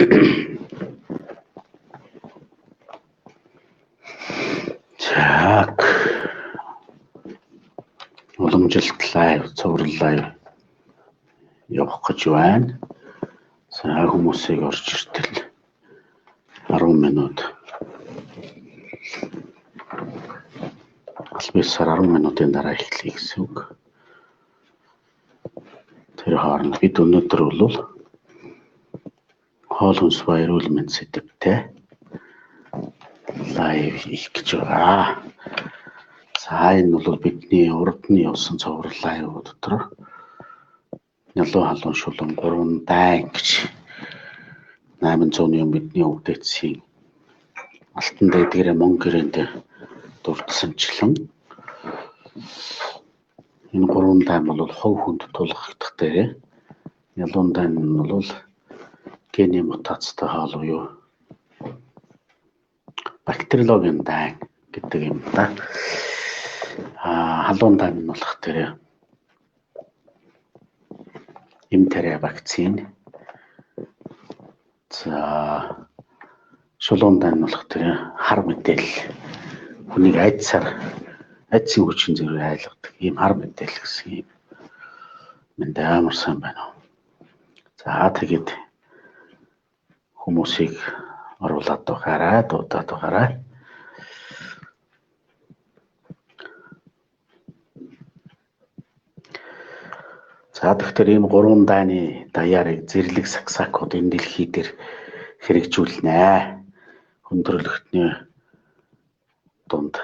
За уламжилт live, цуврал live явах гэж байна. За хүмүүсийг орж иртэл 10 минут. Аль биесээр 10 минутын дараа эхлэе гэсэн үг. Тэр хооронд бид өнөөдөр бол хоол хүнс ба эрүүл мэнд сэдэвтэй live хийх гэж байгаа. За энэ бол бидний урд нь явсан цуврал live дотор нялуу халуун шулуун 3 дайн гэж 800-ны өмнө бидний өвдөцсөн алтан дээдгэрээ мон гэрээнд дурдсанчлан энэ 3 дайн бол хувь хүнд тулгагдах дээрээ нялуун дайн нь бол гений мутацтай хоол буюу бактериологийн дайн гэдэг юм да. Халуун дайн нь болох дээрээ эм тариа вакцин. За шулуун дайн нь болох дээрээ хар мэдээлэл хүнийг айдсаар айдсын хүчин зэрэг айлгадаг ийм хар мэдээлэл гэсэн юм. Мэнд амар сайн байна уу. За тэгээд хүмүүсийг оруулаад тухаарай, дуудаад тухаарай. За тэгэхээр ийм 3 дайны даяарыг зэрлэг саксакууд энэ дэлхий дээр хэрэгжүүлнэ. Хүндрэлтний дунд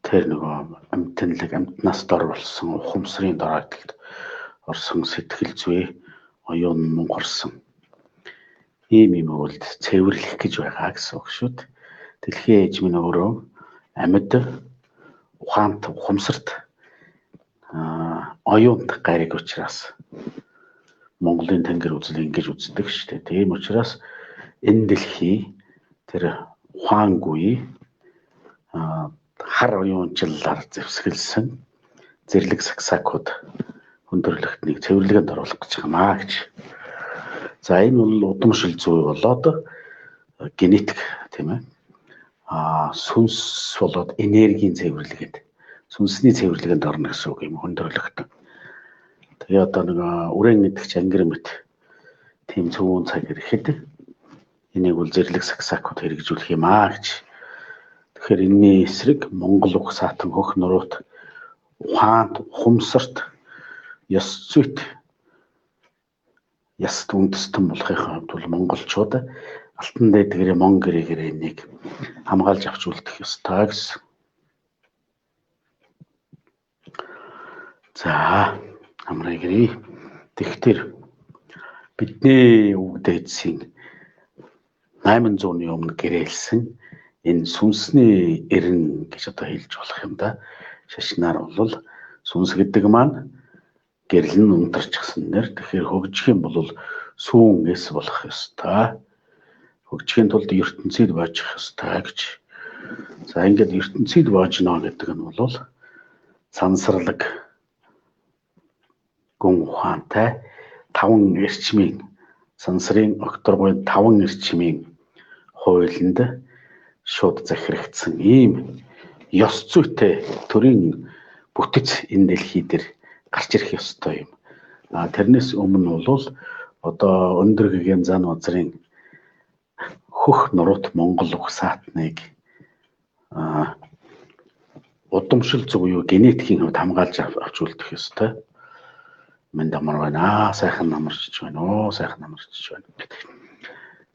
тэр нөгөө амтналаг амтнаас дор болсон ухамсарын доройтолд орсон сэтгэл зүй оюун мунхарсан ийм юм өгөлд цэвэрлэх гэж байгаа гэсэн үг шүү дээ. Дэлхийн ээж минь өөрөө амьд ухаант ухамсарт оюунт гариг учраас Монголын тэнгэр үзэл ингэж үздэг шүү дээ. Тийм учраас энэ дэлхий тэр ухаангүй хар оюунчлалаар зэвсгэлсэн зэрлэг саксакууд хүндрэлтнийг цэвэрлэгэнд оруулах гэж байгаа маа гэж. За энэ бол удамшил зүй болоод генетик тийм ээ. Сүнс болоод энергийн цэвэрлэгэнд, сүнсний цэвэрлэгэнд орно гэсэн үг юм хүндрэлт. Тэгээ одоо нэг үрэн гэдэг чи ангир мэт тийм цөвүүн цаг ирэхэд энийг бол зэрлэг саксакууд хэрэгжүүлэх юм аа гэж. Тэгэхээр энэний эсрэг Монгол уг саатан хөх нуруут ухаанд, ухамсарт, ёс зүйт яст үндэстэн болохын хувьд бол монголчууд алтан дээдгэрээ мон гэрээгээр энийг хамгаалж авч үлдэх ёстой гэсэн. За амрыг гэрээ. Тэгэхээр бидний үг дээдсийн 800-ны өмнө гэрээлсэн энэ сүнсний эрен гэж одоо хэлж болох юм да. Шашнаар бол сүнс гэдэг маань гэрэл нь унтарчихсан нэр. Тэгэхээр хөгжих юм бол сүүн эс болох ёстой. Хөгжихийн тулд ертөнцид боожих ёстой гэж. За ингээд ертөнцид боожно гэдэг нь бол сансарлаг гүн ухаантай 5 эрчмийн сансрын окторгой 5 эрчмийн хуулинд шууд захирагдсан ийм ёс зүйтэй төрийн бүтэц энэ дэлхий дээр гарч ирэх ёстой юм. Тэрнээс өмнө бол одоо өндөр гэгээн зан базрын хөх нурут Монгол угсаатныг удамшил зүг буюу генетикийн хувьд хамгаалж авч үлдэх ёстой. Мэнд амар байна. Сайхан намарч байна уу? Сайхан намарч байна гэдэг.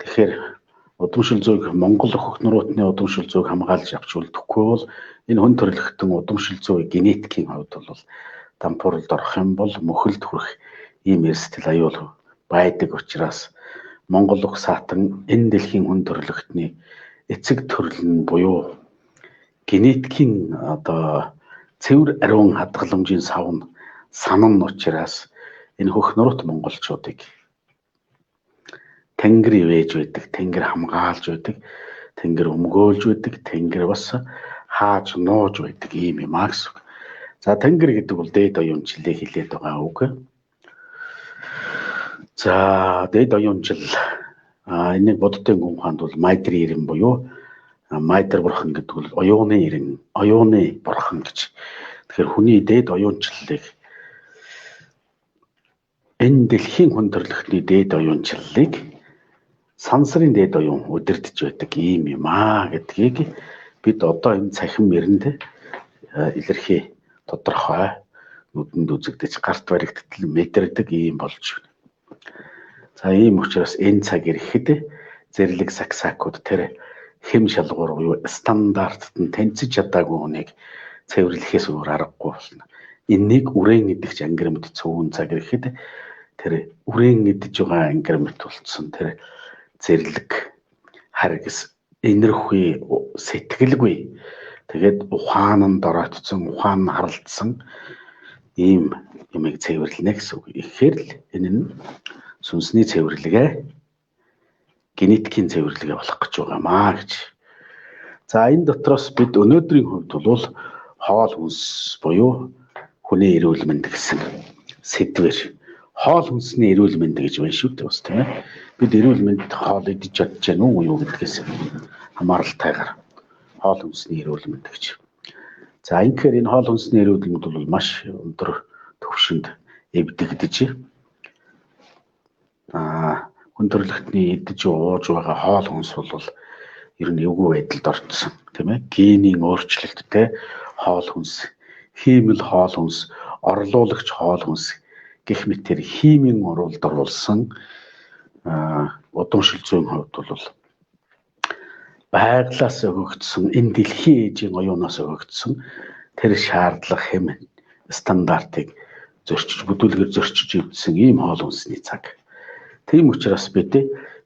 Тэгэхээр удамшил зүйг Монгол хөх нуруутны удамшил зүйг хамгаалж авч үлдэхгүй бол энэ хүн төрөлхтөн удамшил зүй генетикийн хувьд бол дампууралд орох юм бол мөхөлд хүрэх ийм эрсдэл аюул байдаг учраас Монгол уг саатан энэ дэлхийн хүн төрөлхтний эцэг төрөл нь буюу генетикийн одоо цэвэр ариун хадгаламжийн сав нь санан учраас энэ хөх нурут монголчуудыг тэнгэр ивэж байдаг, тэнгэр хамгаалж байдаг, тэнгэр өмгөөлж байдаг, тэнгэр бас хааж нууж байдаг ийм юм а гэсэн үг. За тэнгэр гэдэг бол дээд оюун жилээ хилээд байгаа үг. За дээд оюун жил Энийг буддын гүн ухаанд бол Майтри ирэн буюу Майтр бурхан гэдэг бол оюуны ирэн, оюуны бурхан гэж. Тэгэхээр хүний дээд оюунчлалыг энэ дэлхийн хүн төрлөختний дээд оюунчлалыг сансрын дээд оюун удирдах байдаг ийм юм аа гэдгийг бид одоо энэ цахим эрэнд илэрхий тодорхой нүдэнд үзэгдэж гарт баригдтал мэдэрдэг ийм болж байна. За ийм учраас энэ цаг ирэхэд зэрлэг саксакууд тэр хэм шалгуур буюу стандартт нь тэнцэж чадаагүй хүнийг цэвэрлэхээс өөр аргагүй болно. Эннийг үрээн идэгч ангир мэт цөвөн цаг ирэхэд тэр үрээн идэж байгаа ангир мэт болцсон тэр зэрлэг харгас энэрхүү сэтгэлгүй тэгээд ухаан нь доройтсон, ухаан нь харалдсан ийм юмыг цэвэрлэнэ гэсэн үг. Ихээр л энэ нь сүнсний цэвэрлэгээ, генетикийн цэвэрлэгээ болох гэж байгаамаа гэж. За энэ дотроос бид өнөөдрийн хувьд бол хоол хүнс буюу хүний эрүүл мэнд гэсэн сэдвэр хоол хүнсний эрүүл мэнд гэж байна шүү дээ бас тийм ээ. Бид эрүүл мэнд хоол идэж чадж гэнэ үү юу гэдгээс хамааралтайгаар хоол хүнсний эрүүл мэнд гэж. За ингэхээр энэ хоол хүнсний эрүүл мэнд бол маш өндөр түвшинд эвдэгдэж хүн төрөлхтний идэж ууж байгаа хоол хүнс бол ер нь эвгүй байдалд орчихсон тийм ээ. Генийн өөрчлөлттэй хоол хүнс, хиймэл хоол хүнс, орлуулагч хоол хүнс гэх мэтэр химийн уруулд оруулсан удамшил зүйн хувьд бол байглаас өгөгдсөн энэ дэлхийн ээжийн оюунаас өгөгдсөн тэр шаардлага хэм стандартыг зөрчиж бүдүүлгээр зөрчиж өвдсөн ийм хоол хүнсний цаг. Тийм учраас бид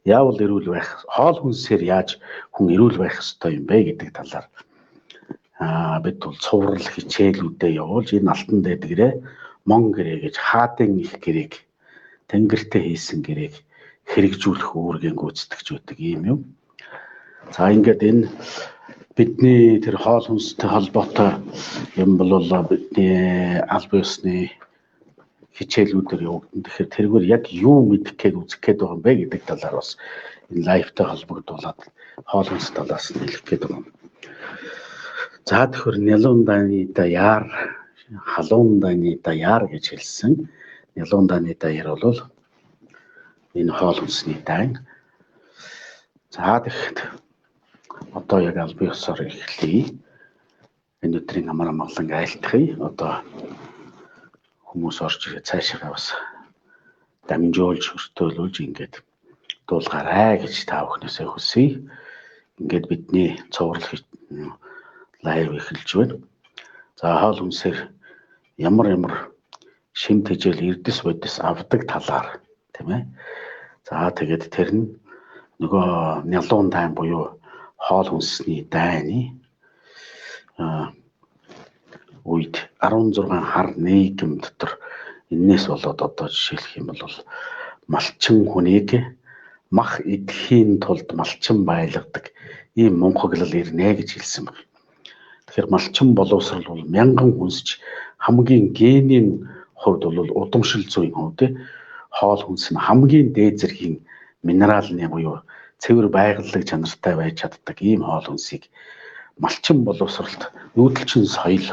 яавал эрүүл байх, хоол хүнсээр яаж хүн эрүүл байх ёстой юм бэ гэдэг талаар бид бол цуврал хичээлүүдээ явуулж энэ алтан дээд гэрээ, мон гэрээ гэж хаадын их гэрээг, тэнгэртэй хийсэн гэрээг хэрэгжүүлэх үүргийг гүйцэтгэж байдаг ийм юм. За ингээд энэ бидний тэр хоол хүнстэй холбоотой юм бол бидний аль биесны хичээлүүдээр явагдана. Тэгэхээр тэргээр яг юу мэдэх гээд үзэх гээд байгаа юм бэ гэдэг талаар бас энэ лайвтай холбогдуулаад хоол хүнс талаас нь хэлэх гээд байгаа юм. За тэгэхээр Нялуун дайны даяар, халуун дайны даяар гэж хэлсэн. Нялуун дайны даяар бол энэ хоол хүнсний дайн. За тэгэхэд одоо яг аль биесоор эхлэе. Энэ өдрийн амар амгалан айлтгая. Одоо хүмүүс орж ирээ цаашаа бас дамжуулж өртөөлүүлж ингээд дуулгаарай гэж та бүхнээсээ хүсье. Ингээд бидний цуврал лайв эхэлж байна. За хоол хүнсээр ямар ямар шим тэжээл эрдэс бодис авдаг талаар тийм ээ. За тэгээд тэр нь нөгөө нялуун дайн буюу хоол хүнсний дайны үед 16 хар нийгэм дотор энээс болоод одоо жишээлх юм бол малчин хүнийг мах идэхийн тулд малчин байлгадаг ийм мунхаглал ирнэ гэж хэлсэн байна. Тэгэхээр малчин боловсрал бол мянган хүнсч хамгийн генийн хувьд бол удамшил зүйн хувьд хоол хүнс нь хамгийн дээд зэргийн минералны буюу цэвэр байгаль чанартай байж чаддаг ийм хоол хүнсийг малчин боловсралт нүүдэлчин соёл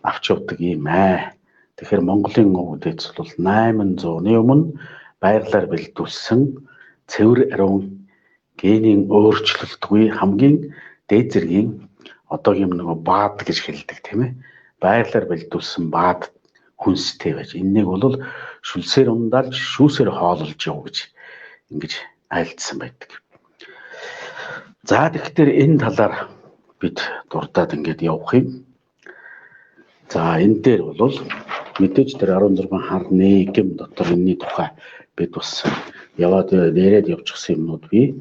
авч явдаг ийм ээ. Тэгэхээр Монголын өвөг дээдс бол 800-ны өмнө байгалаар бэлдүүлсэн цэвэр ариун генийн өөрчлөлтгүй хамгийн дээд зэргийн одоогийн нөгөө баад гэж хэлдэг тийм ээ. Байгалаар бэлдүүлсэн баад хүнстэй байж энэнийг бол шүлсээр ундаалж шүүсээр хоололж яв гэж ингэж айлдсан байдаг. За тэгэхээр энэ талаар бид дурдаад ингээд явах юм. За энэ дээр бол мэдээж тэр 16 хар нийгэм дотор энэний тухай бид бас яваад яриад явчихсан юмнууд бий.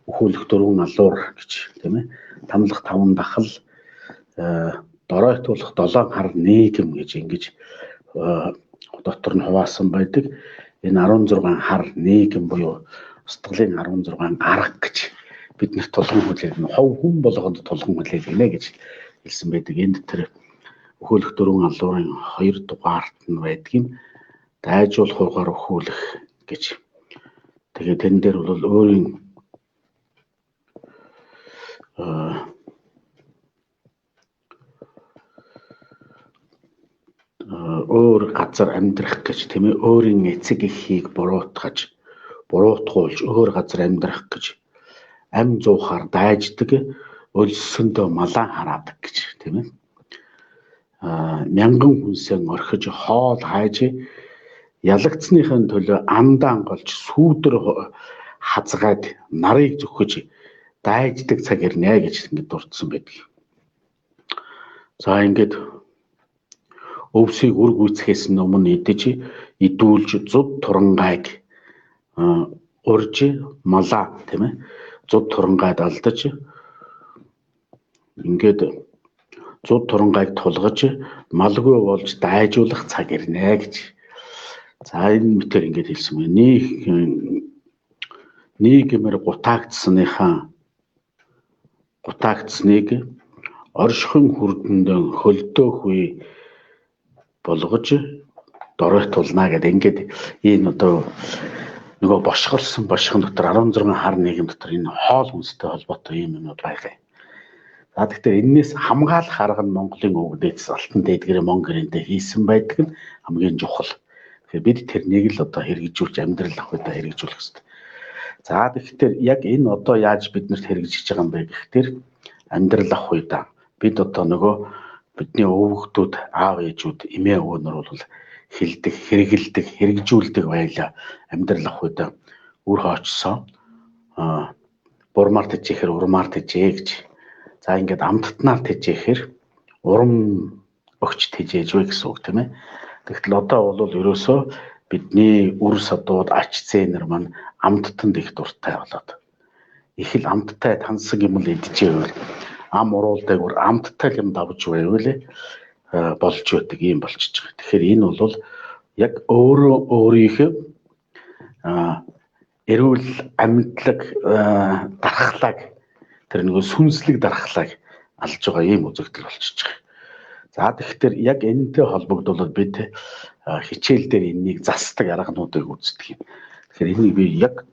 Өхөөлөх дөрвөн алуур гэж тийм ээ. Тамлах таван дахал, доройтуулах долоон хар нийгэм гэж ингэж дотор нь хуваасан байдаг. Энэ 16 хар нийгэм буюу устгалын 16 арга гэж биднэрт тулган хүлээгнэ. Хов хүн болгонд тулган хүлээгнэ гэж хэлсэн байдаг. Энд тэр өхөөлөх дөрвөн алуурын 2 дугаарт нь байдаг юм. Дайжуулах угаар өхөөлөх гэж Тэгээд тэн дээр бол өөрийн өөр газар амьдрах гэж, тийм ээ, өөрийн эцэг эхийг буруутгуулж өөр газар амьдрах гэж ам зуухаар дайждаг, өлсөндөө малаан хараадаг гэж, тийм ээ. Мянган хүнсэн орхиж хоол хайж ялагдсныхын төлөө андаан голж сүүдэр хазгайд нарыг зөхөж дайждаг цаг ирнэ гэж ингээд дурдсан байдаг. За ингээд өвсийг үр гүйцэхээс өмнө идэж идүүлж зуд турангайг урьж малаа, тийм ээ, зуд турангайд алдаж ингээд зуд турангайг тулгаж малгүй болж дайжуулах цаг ирнэ гэж. За энэ мэтэр ингээд хэлсэн байна. Нийгмээр гутаагдсаныг оршихын хүрдэндэн хөлдөөх үе болгож доройтуулна гэдэг. Ингээд энэ одоо нөгөө бошгорсон бошгон дотор 16 хар нийгэм дотор энэ хоол хүнстэй холбоотой юм юмнууд байгаа юм. За тэгэхээр энээс хамгаалах арга нь Монголын өвгдээц алтан дээдгэрээ мон гэрэнтэй хийсэн байдаг нь хамгийн чухал. Тэгэхээр бид тэрнийг л одоо хэрэгжүүлж амьдрал ах үедээ хэрэгжүүлэх хэрэгтэй. За тэгэхээр яг энэ одоо яаж биднэрт хэрэгжиж байгаа юм бэ гэхээр амьдрал ах үедээ бид одоо нөгөө бидний өвгдүүд, аав ээжүүд, эмээ өвгөнөр бол хилдэг, хэрэгэлдэг, хэрэгжүүлдэг байлаа. Амьдрал ах үедээ үр хоочсон бурмаар тэжээхээр урмаар тэжээ гэж. За ингээд амттнаар тэжээхээр урам өгч тэжээж вэ гэсэн үг, тийм ээ. Тэгтэл одоо бол ерөөсөө бидний үр садууд, ач зээнэр маань амттанд их дуртай болоод их л амттай тансаг юм л идчихээвэл ам уруулдаг бүр амттай юм давж байвал болж байдаг юм болчихж байгаа. Тэгэхээр энэ бол яг өөрөө өөрийнхөө эрүүл амьдлаг дархлааг, тэр нөгөө сүнслэг дархлааг алж байгаа ийм үзэгдэл болчихж байгаа. За тэгэхээр яг энэтэй холбогдуулаад бид хичээл дээр энэнийг засдаг аргануудыг үздэг юм. Тэгэхээр энийг би яг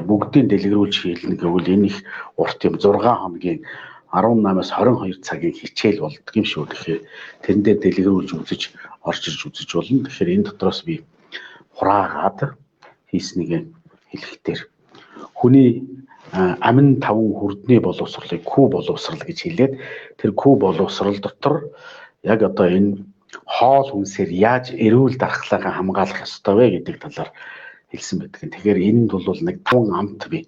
бүгдийг дэлгэрүүлж хэлнэ гэвэл энэ их урт юм 6 хоногийн 18-аас 22 цагийн хичээл болдго юм шүү. Тэгэхээр тэрэн дээр дэлгэрүүлж үзэж орж ирж үзэж болно. Тэгэхээр энэ дотроос би хураагаад хийснийг хэлэхдээ хүний амин таван хүрдний боловсролыг күү боловсрал гэж хэлээд тэр күү боловсрал дотор яг одоо энэ хоол хүнсээр яаж эрүүл дархлаагаа хамгаалах ёстой вэ гэдэг талаар хэлсэн байдаг. Тэгэхээр энд бол нэг 5 амт бий.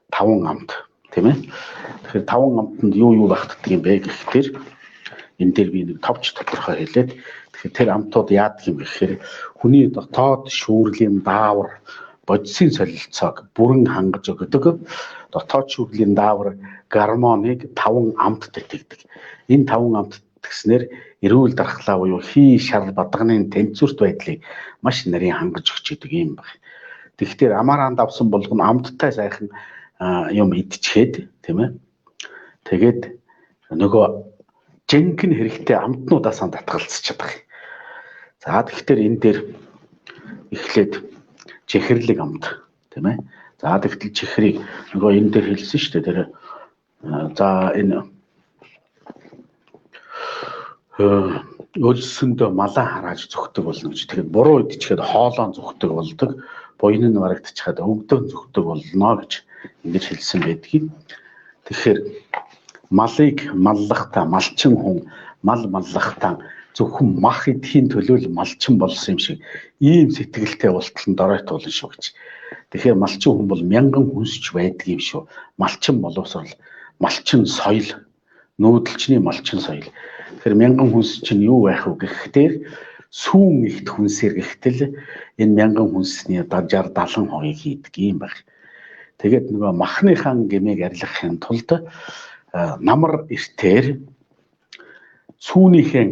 5 амт, тийм ээ. Тэгэхээр 5 амтанд юу юу багтдаг юм бэ гэхээр энэ дээр би нэг товч тодорхой хэлээд, тэгэхээр тэр амтууд яадаг юм гэхээр хүний дотоод шүүрлийн даавар бодисын солилцоог бүрэн хангаж өгдөг. Дотоод шүүрлийн даавар гормоныг 5 амт тэтгэдэг. Энэ 5 амт тэгснээр эрүүл дархлаа буюу хий шар бадганы тэнцвэрт байдлыг маш нарийн хангаж өгч идэг юм байна. Тэгэхээр амаараа давсан болгоно амттай сайхан юм идчихэд, тийм ээ. Тэгээд нөгөө жинхэнэ хэрэгтэй амтнуудаас татгалзчихдаг. За тэгэхээр энэ дээр эхлээд чихэрлэг амт, тийм ээ. За тэгтэл чихрийг нөгөө энэ дээр хэлсэн шүү дээ. Тэр за энэ өлсөндөө малаа харааж зөхдөг болно гэж. Тэгэхээр буруу идчихэд хоолоон зөхдөг болдог, буян нь барагдчихад өвдөн зөхдөг болно гэж ингэж хэлсэн байдгийг. Тэгэхээр малыг маллахтаа малчин хүн мал маллахтаа зөвхөн мах идэхийн төлөө л малчин болсон юм шиг ийм сэтгэлтэй болтол нь доройтуулна шүү гэж. Тэгэхээр малчин хүн бол мянган хүнсч байдаг юм шүү. Малчин боловсрол, малчин соёл, нүүдэлчний малчин соёл. Тэгэхээр мянган хүнс чинь юу байх вэ гэхээр сүүн ихт хүнсээр гэхтэл энэ мянган хүнсний 60 70% хийдэг юм баг. Тэгээд нөгөө махныхаа гэмээг арилгахын тулд намар эртээр сүүнийхээ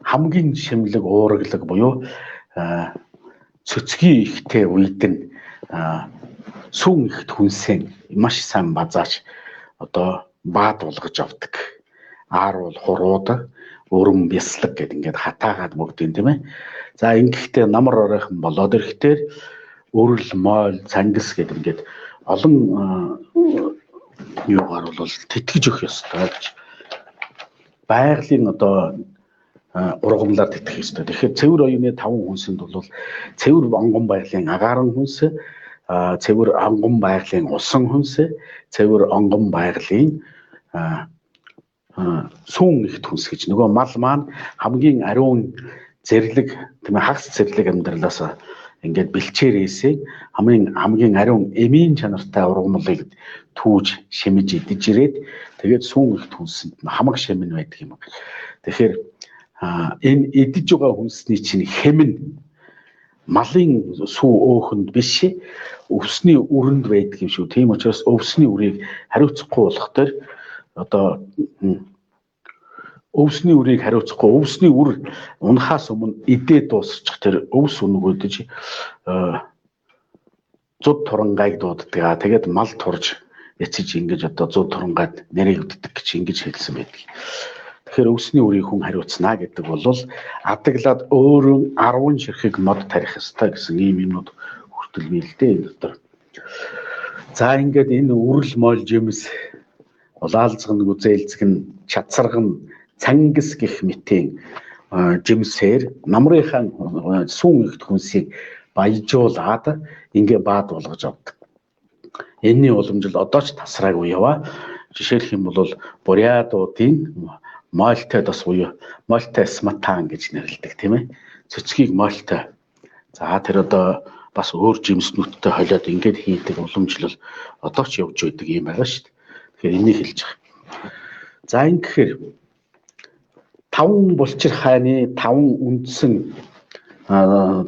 хамгийн шимлэг уураглаг буюу цөцгийн ихтэй үед нь сүүн ихт хүнсээ маш сайн базааж одоо баад болгож авдаг. Ааруул хурууд өрөм бяслаг гэд ингээд хатаагаад бүгдийн, тийм ээ. За ингэхдээ намар оройхон болоод ирэхтэр Өрл, мойл, цангис гэдэг ингээд олон юугаар бол тэтгэж өгөх ёстой гэж. Байгалийн одоо ургамлаар тэтгэх ёстой. Тэгэхээр цэвэр оюуны 5 хүнсэнд бол цэвэр онгон байгалийн агаарын хүнс, цэвэр онгон байгалийн усан хүнс, цэвэр онгон байгалийн сүүн ихт хүнс гэж. Нөгөө мал маань хамгийн ариун зэрлэг, тийм ээ, хагас зэрлэг амьдралаас ингээд бэлчээрээсээ хамгийн ариун эмийн чанартай ургамлыг түүж шимэж идэж ирээд тэгээд сүүн ихт хүнсэнд хамаг шимэн байдаг юм. Тэгэхээр энэ идэж байгаа хүнсний чинь хэмнэ малын сүү өөхөнд биш, өвсний үрэнд байдаг юм шүү. Тийм учраас өвсний үрийг хариуцахгүй болох төр одоо өвсний үрийг хариуцахгүй, өвсний үр унахаас өмнө идээ дуусчих тэр өвс үнэгөөдөж зуд турангайг дууддаг. Тэгээд мал турж эцэж ингэж одоо зуд турангайд нэрийг өгдөг гэж ингэж хэлсэн байдаг. Тэгэхээр өвсний үрийг хүн хариуцнаа гэдэг бол адаглаад өөрөө 10 ширхэг мод тарих ёстой гэсэн ийм юмнууд хүртэл бий л дээ энэ дотор. За ингээд энэ үрэл мойл жимс, улаалзган, гүзээлзгэн, чацарган, цангис гэх мэтийн жимсээр намрынхаа сүүн ихт хүнсийг баяжуулаад ингээ баад болгож авдаг. Энэний уламжил одоо ч тасраагүй яваа. Жишээлх юм бол бурятуудын мойлтой дос буюу мойлтой сматан гэж нэрлэдэг, тийм ээ. Цөцгийг мойлтой. За тэр одоо бас өөр жимснүүдтэй холиод ингээд хийдэг уламжлал одоо ч явж байдаг юм байгаа шүү дээ. Тэгэхээр энийг хэлж байгаа. За ингэхээр 5 булчир хайны 5 үндсэн,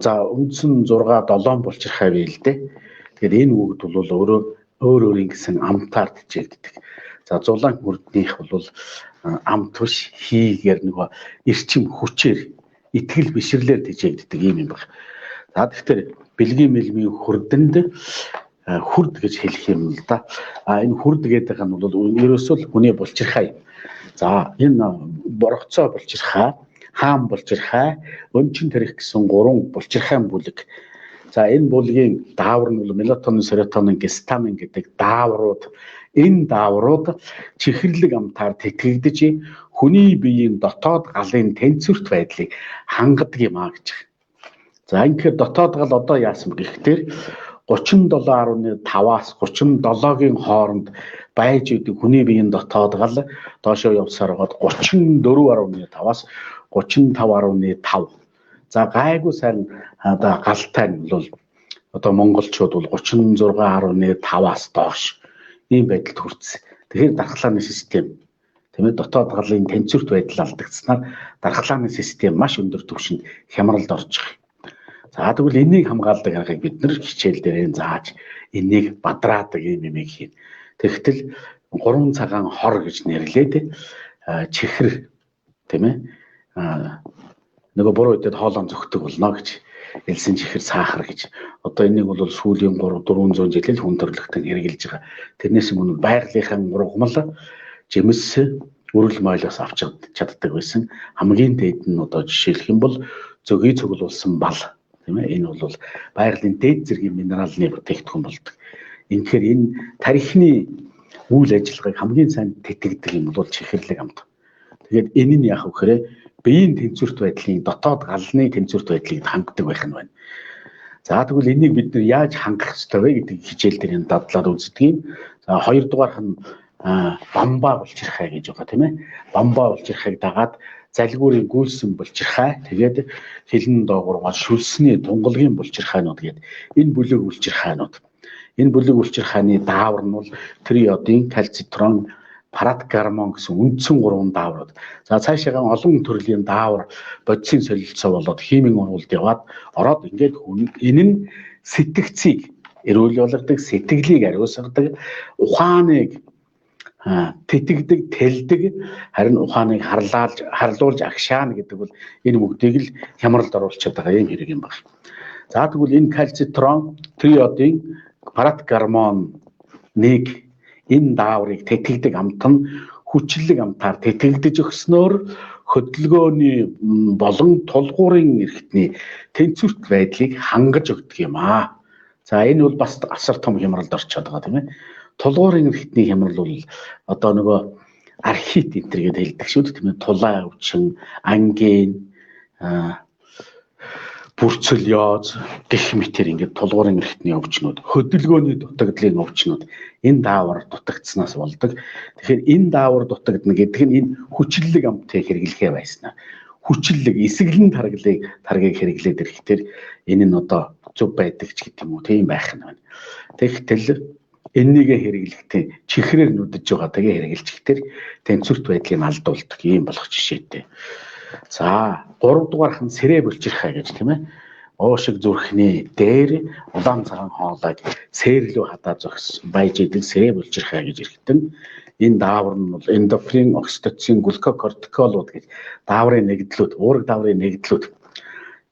за үндсэн 6 7 булчир хай бий л дээ. Тэгэхээр энэ бүгд бол өөрөө өөр өөрийн гэсэн амтаар тэжээгддэг. За зулаан хөрднийх бол амт биш, хийгээр нөгөө эрчим хүчээр итгэл бишрлээр тэжээгддэг юм юм баг. За тэгэхээр бэлгийн мэлмийн хөрдөнд хүрд гэж хэлэх юм л да. А энэ хүрд гэдэг нь бол ерөөсөө л хүний булчирхай. За энэ боргоцоо булчирхай, хаан булчирхай, өнчин тэрэх гэсэн гурван булчирхайн бүлэг. За энэ бүлгийн даавар нь бол мелатонин, серотонин, гистамин гэдэг дааврууд. Энэ дааврууд чихэрлэг амтаар тэтгэгдэж хүний биеийн дотоод галын тэнцвэрт байдлыг хангадаг юм а гэж. За ингэхээр дотоод гал одоо яасан бэ гэхээр 37.5-аас 37-гийн хооронд байж идэг хүний биеийн дотоод гал доошоо явсаар байгаад 34.5-аас 35.5. За гайгүй сайн одоо галтай нь бол одоо монголчууд бол 36.5-аас доош ийм байдалд хүрсэн. Тэгэхээр дархлааны систем, тийм ээ, дотоод галын тэнцвэрт байдал алдагдсанаар дархлааны систем маш өндөр түвшинд хямралд орж байгаа. За тэгвэл энийг хамгаалдаг аргыг бид нэр хичээл дээрээ зааж энийг бадраадаг ийм юмыг хийн. Тэгтэл 3 цагаан хор гэж нэрлээд чихэр, тийм ээ, нөгөө буруу үедээ хоолон зөгтөг болно гэж элсэн чихэр сахар гэж. Одоо энийг бол сүүлийн 3 400 жилийн хүн төрөлхтөн хэрэгжилж байгаа. Тэрнээс өмнө байгалийнхаа ургамал жимс үрэл мойлоос авч чаддаг байсан. Хамгийн дээд нь одоо жишээлх юм бол зөгийг цуглуулсан бал, тийм ээ. Энэ бол байгалийн дээд зэргийн минералны бүтээгдэхүүн болдог. Ингэхээр энэ тархины үйл ажиллагааг хамгийн сайн тэтгэдэг юм бол чихэрлэг амт. Тэгээд энэ нь яах вэ гэхээр биеийн тэнцвэрт байдлын дотоод галны тэнцвэрт байдлыг хангадаг байх нь байна. За тэгвэл энийг бид нар яаж хангах ёстой вэ гэдэг хичээл дээр энэ дадлаад үздэг юм. За хоёрдугаарх нь бамбаа булчирхай гэж байгаа, тийм ээ. Бамбаа булчирхайг дагаад залгиурын гүйлсэн булчирхай, тэгээд хилэн доогуургаа шүлсний тунгалгийн булчирхайнууд гээд энэ бүлэг булчирхайнууд. Энэ бүлэг булчирхайны даавар нь бол триодын, кальцитрон, паратгормон гэсэн үндсэн гурван дааврууд. За цаашаагаа олон төрлийн даавар бодисын солилцоо болоод химийн урвалд яваад ороод ингээд хүн энэ нь сэтгцийг эрүүл болгодог, сэтгэлийг ариусгадаг, ухааныг тэтгэдэг, тэлдэг, харин ухааныг харлуулж агшаана гэдэг бол энэ бүгдийг л хямралд оруулчихад байгаа юм хэрэг юм байна. За тэгвэл энэ кальцитрон, триодын, паратгормон нэг энэ дааврыг тэтгэдэг амт нь хүчлэг амтаар тэтгэгдэж өгснөөр хөдөлгөөний болон тулгуурын эрхтний тэнцвэрт байдлыг хангаж өгдөг юм аа. За энэ бол бас асар том хямралд орчоод байгаа, тийм ээ. Тулгуурын эрхтний хямрал бол одоо нөгөө архит энэ төр гэдээ хэлдэг шүү дээ, тийм ээ. Тулаа өвчин, ангин, бүрцэл ёоз гэх мэтэр ингээд тулгуурын эрхтний өвчнүүд, хөдөлгөөний дутагдлын өвчнүүд энэ даавар дутагдсанаас болдог. Тэгэхээр энэ даавар дутагдана гэдэг нь энэ хүчлэлэг амтыг хэрэглэхээ байснаа. Хүчлэлэг эсэглэн таргийг хэрэглээд ирэхдээ энэ нь одоо зөв байдаг ч гэдэг юм уу, тийм байх нь байна. Тэгтэл эннийгээ хэрэглэхдээ чихрээр нүдэж байгаа тэгээ хэрэглэчихээр тэнцвэрт байдлыг алдуулдаг ийм болох жишээтэй. За 3 дугаарх нь сэрээ булчирхай гэж, тийм ээ. Уу шиг зүрхний дээр улаан цагаан хоолойг сээрлүү хадаа зогс байж идэг сэрээ булчирхай гэж эргэтэн. Энэ даавар нь бол эндофрин, окситоцин, глюкокортиколууд гэж дааврын нэгдлүүд, уураг дааврын нэгдлүүд.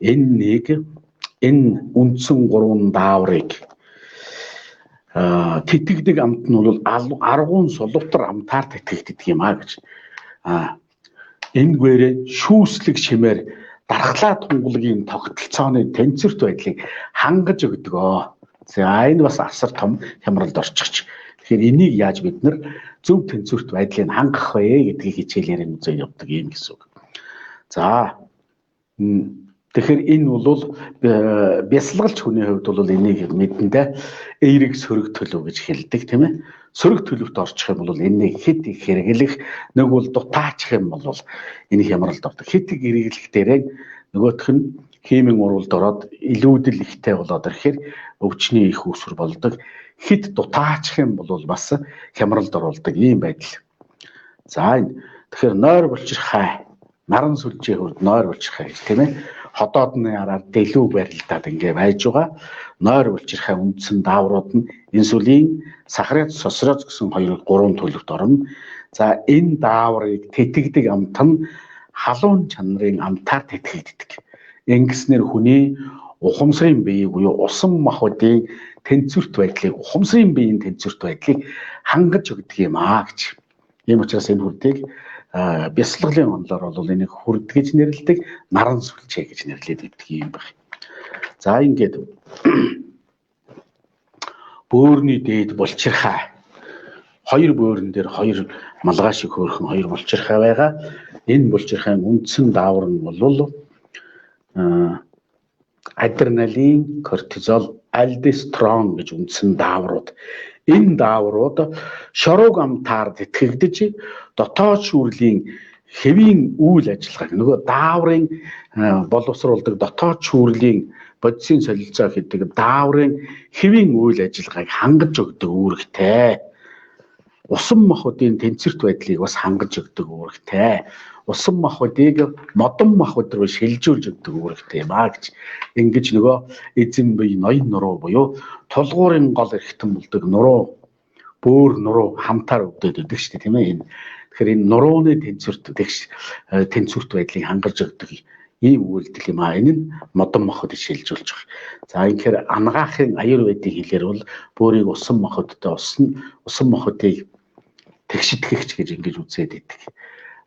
Энэ нэг энэ үндсэн гурван дааврыг тэтгэдэг амт нь бол аргуун сулвтар амтаар тэтгэгддэг юм а гэж. Энгээрээ шүүслэг шимээр дархлаа тунгалгийн тогтолцооны тэнцвэрт байдлыг хангаж өгдөг. За энэ бас асар том хямралд орчихч. Тэгэхээр энийг яаж бид нар зөв тэнцвэрт байдлыг хангах вэ гэдгийг хичээлээр нь үзээ явдаг юм гэсэн үг. За тэгэхээр энэ бол бясалгалч хүний хувьд бол энийг мэдэндээ эерэг сөрөг төлөв гэж хэлдэг, тийм ээ. Сөрөг төлөвт орчих юм бол энийг хэд их хэрэглэх, нэг бол дутаачих юм бол энэ хямралд ордог. Хэд их хэрэглэх дээрээ нөгөөх нь химийн уралд ороод илүүдэл ихтэй болоод ирэхээр өвчний их үүсвэр болдог. Хэд дутаачих юм бол бас хямралд оруулдаг ийм байдал. За энэ тэгэхээр нойр булчирхай, наран сүлжээ хурд нойр булчирхай гэж, тийм ээ. Ходоодны араар дэлүү барилдаад ингээ байж байгаа. Нойр булчирхай үндсэн дааврууд нь инсулин, сахарид, сосроз гэсэн хоёр гурван төлөвт орно. За энэ дааврыг тэтгэдэг амт нь халуун чанарын амтаар тэтгэгддэг. Ингэснээр хүний ухамсарын биеийг буюу усан махбодын тэнцвэрт байдлыг, ухамсарын биеийн тэнцвэрт байдлыг хангаж өгдөг юм аа гэж. Ийм учраас энэ хүрдийг бясалгалын онолоор бол энийг хүрд гэж нэрлэдэг, наран сүлжээ гэж нэрлэдэг гэдэг юм байна. За ингээд бөөрний дээд булчирхай. Хоёр бөөрн дээр хоёр малгай шиг хөөрхөн хоёр булчирхай байгаа. Энэ булчирхайн үндсэн даавар нь бол адреналин, кортизол, альдостерон гэж үндсэн дааврууд. Энэ дааврууд шорууг амтаар тэтгэгдэж дотоод шүүрлийн хэвийн үйл ажиллагааг нөгөө дааврын боловсруулдаг дотоод шүүрлийн бодисын солилцоо гэдэг дааврын хэвийн үйл ажиллагааг хангаж өгдөг үүрэгтэй. Усан махбодын тэнцвэрт байдлыг бас хангаж өгдөг үүрэгтэй. Усан махбодыг модон махбод руу шилжүүлж өгдөг үүрэгтэй юм а гэж. Ингэж нөгөө эзэн бие ноён нуруу буюу тулгуурын гол эрхтэн болдог нуруу, бөөр нуруу хамтаар өвдөд өгдөг шүү дээ, тийм ээ. Энэ тэгэхээр энэ нурууны тэнцвэрт тэнцвэрт байдлыг хангаж өгдөг ийм үйлдэл юм а. Энэ нь модон махбодыг шилжүүлж байгаа. За ингэхээр ангаахын аюурведийн хэлээр бол бөөрийг усан махбодтой усан махбодыг тэгшитгэгч гэж ингэж үзээд байдаг.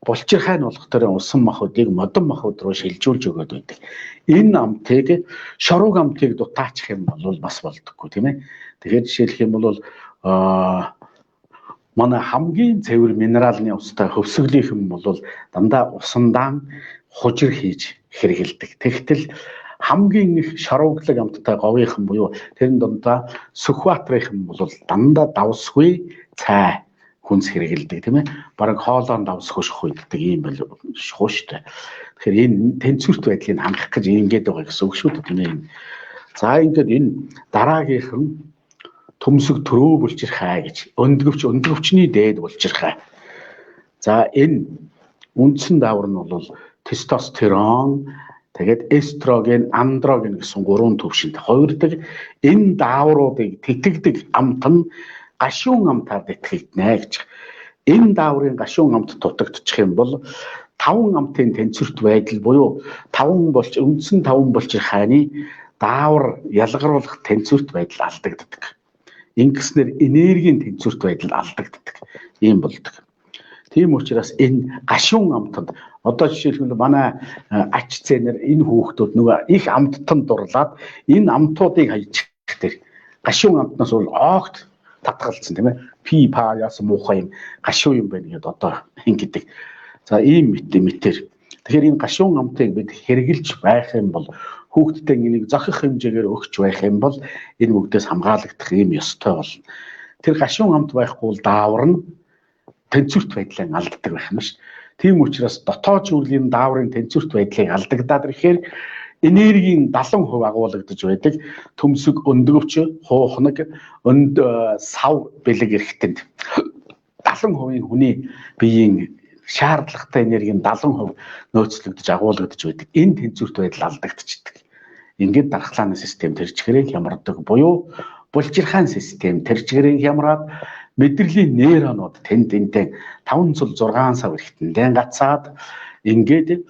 Булчирхай нь болохоор усан махбодыг модон махбод руу шилжүүлж өгөөд байдаг. Энэ амтыг шорууг амтыг дутаачих юм бол бас болдоггүй, тийм ээ. Тэгэхээр жишээлх юм бол манай хамгийн цэвэр минералны устай хөвсгөлийнхэн бол дандаа усандаан хужир хийж хэрэгэлдэг. Тэгтэл хамгийн их шорууглаг амттай говийнхан буюу тэрэн дундаа Сүхбаатарынхан бол дандаа давсгүй цай хүнс хэрэгэлдэг, тийм ээ. Бараг хоолоон давсгүй шухуйддаг ийм бол шухуу шүү дээ. Тэгэхээр энэ тэнцвэрт байдлыг хангах гэж ингэж байгаа гэсэн үг шүү дээ, тийм ээ. За ингээд энэ дараагийнх нь төмсөг төрөө булчирхай гэж өндгөвчний дээд булчирхай. За энэ үндсэн даавар нь бол тестостерон, тэгээд эстроген, андроген гэсэн гурван төвшөнд хувирдаг. Энэ даавруудыг тэтгэдэг амт нь гашуун амтаар тэтгэгдэнэ гэж. Энэ дааврын гашуун амт дутагдчих юм бол таван амтын тэнцвэрт байдал буюу таван болч үндсэн таван булчирхайны даавар ялгаруулах тэнцвэрт байдал алдагддаг. Ингэснээр энергийн тэнцвэрт байдал алдагддаг. Ийм болдог. Тийм учраас энэ гашуун амтанд одоо жишээлбэл манай ач зээнэр энэ хүүхдүүд нөгөө их амттанд дурлаад энэ амтуудыг хайчих тэр Гашуун амтнаас бол огт татгалцсан тийм ээ. Пи па яасан муухай юм гашуу юм байна гэдээ одоо ингэдэг. За ийм мэтэр. Тэгэхээр энэ гашуун амтыг бид хэрглэж байх юм бол хүүхдтэй энийг зохих хэмжээгээр өгч байх юм бол энэ бүгдээс хамгаалагдах юм ёстой болно. Тэр гашуун амт байхгүй бол даавар нь тэнцвэрт байдлаа алддаг байх юм ш. Тийм учраас дотоод шүүрлийн дааврын тэнцвэрт байдлыг алдагдаад ирэхээр энергийн 70% агуулгадж байдаг. Төмсөг, өндгөвч, хуухнаг, өнд сав бэлэг эрхтэнд 70% хүний биеийн шаардлагатай энергийн 70% нөөцлөгдөж агуулгадж байдаг. Энэ тэнцвэрт байдал алдагдчихдаг. Ингээд дархлааны систем тэр чигээрээ хямардаг буюу булжирхаан систем тэр чигээрээ хямраад мэдрэлийн нейронууд тэнд энтэй 5 6 сав эрхтэндээ гацаад ингээд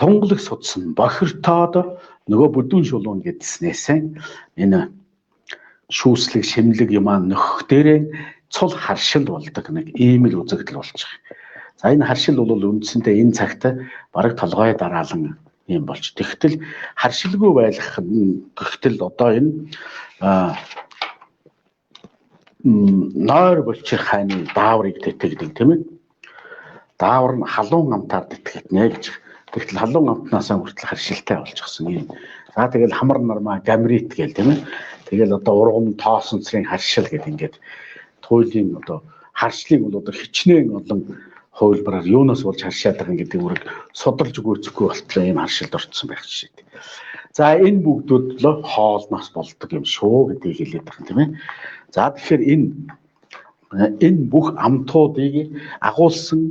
тунгалаг судсан бохиртоод нөгөө бүдүүн шулуун гэдснээсээ энэ шүүслэг шимлэг юмаа нөхөх дээрээ цул харшил болдог нэг ийм л үзэгдэл болчих. За энэ харшил бол үндсэндээ энэ цагт бараг толгой дараалан юм болж. Тэгтэл харшилгүй байх тэгтэл одоо энэ нойр болчих хайны дааврыг тэтгэдэг тийм ээ. Даавар нь халуун амтаар тэтгэнэ гэж. Тэгтэл халуун амтнаасаа хүртэл харшилтай болчихсон юм. За тэгэл хамар нармаа гамрит гээл тийм ээ. Тэгэл одоо ургам тоосон цэрийн харшил гэдэг ингээд туйлын одоо харшлыг бол одоо хичнээн олон хувилбараар юунаас болж харшаад байгаа гэдэг үрэг судалж гүйцэхгүй болтлоо ийм харшилд орцсон байх жишээ. За энэ бүгдүүд л хоолноос болдог юм шүү гэдгийг хэлээд байгаа юм тийм ээ. За тэгэхээр энэ бүх амтуудыг агуулсан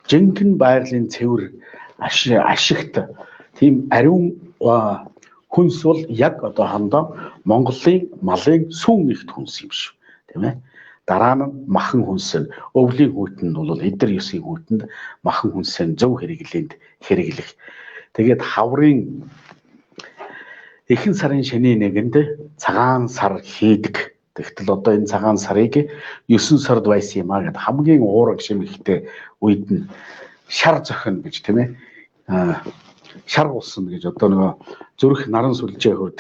жинхэнэ байгалийн цэвэр ашигт тийм ариун хүнс бол яг одоохондоо Монголын малын сүүн ихт хүнс юм шүү тийм ээ. Дараа нь махан хүнс, өвлийн хүйтэнд бол эдэр ёсгийн хүйтэнд махан хүнсээ зөв хэрэглээнд хэрэглэх. Тэгээд хаврын ихэнх сарын шөнийн нэгэнд цагаан сар хийдэг. Тэгтэл одоо энэ цагаан сарыг 9 сард байсан юм а гэд хамгийн уураг шимэгтэй үед нь шар зохино гэж тийм ээ. Шар гусна гэж одоо нөгөө зүрх наран сүлжээ хөвд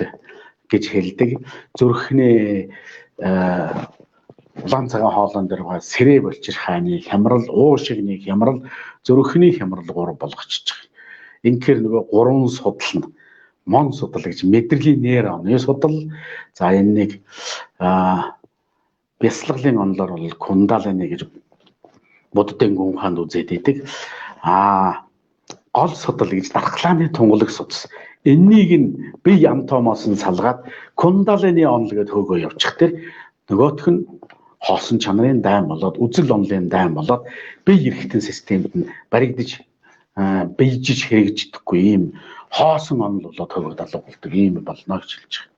гэж хэлдэг. Зүрхний улаан цагаан хоолон дээр байгаа сэрээ болчих хайны хямрал, уу шигний хямрал, зүрхний хямрал гурав болгочихчих. Инхээр нөгөө гурван судал нь мон судал гэж мэдрэлийн нейроны судал. За энэ нэг бясалгалын онолоор бол кундалини гэж буддын гүн хаанд үзээд идэг. Гол судал гэж дархлааны тунгалаг судас. Эннийг нь бие амтомоос нь салгаад кундалини онол гэдээ хөөгөө явчих тэр нөгөөх нь хоосон чанарын дайн болоод үзэл онолын дайн болоод бие эрхтэн системд нь баригдаж бийжиж хэрэгжидэхгүй ийм хоосон онол болоод хөөгөө далуу болдог ийм болно гэж хэлж байгаа.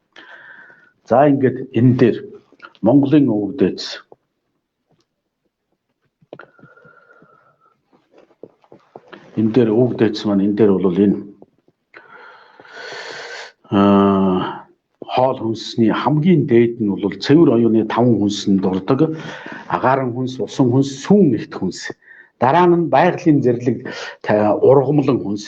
За ингээд энэ дээр Монголын өвөг дээдс энэ дээр өвөг дээдс маань энэ дээр бол энэ хоол хүнсний хамгийн дээд нь бол цэвэр оюуны 5 хүнсэнд дурдаг агаарын хүнс, усан хүнс, сүүн эрт хүнс. Дараа нь байгалийн зэрлэг ургамлан хүнс,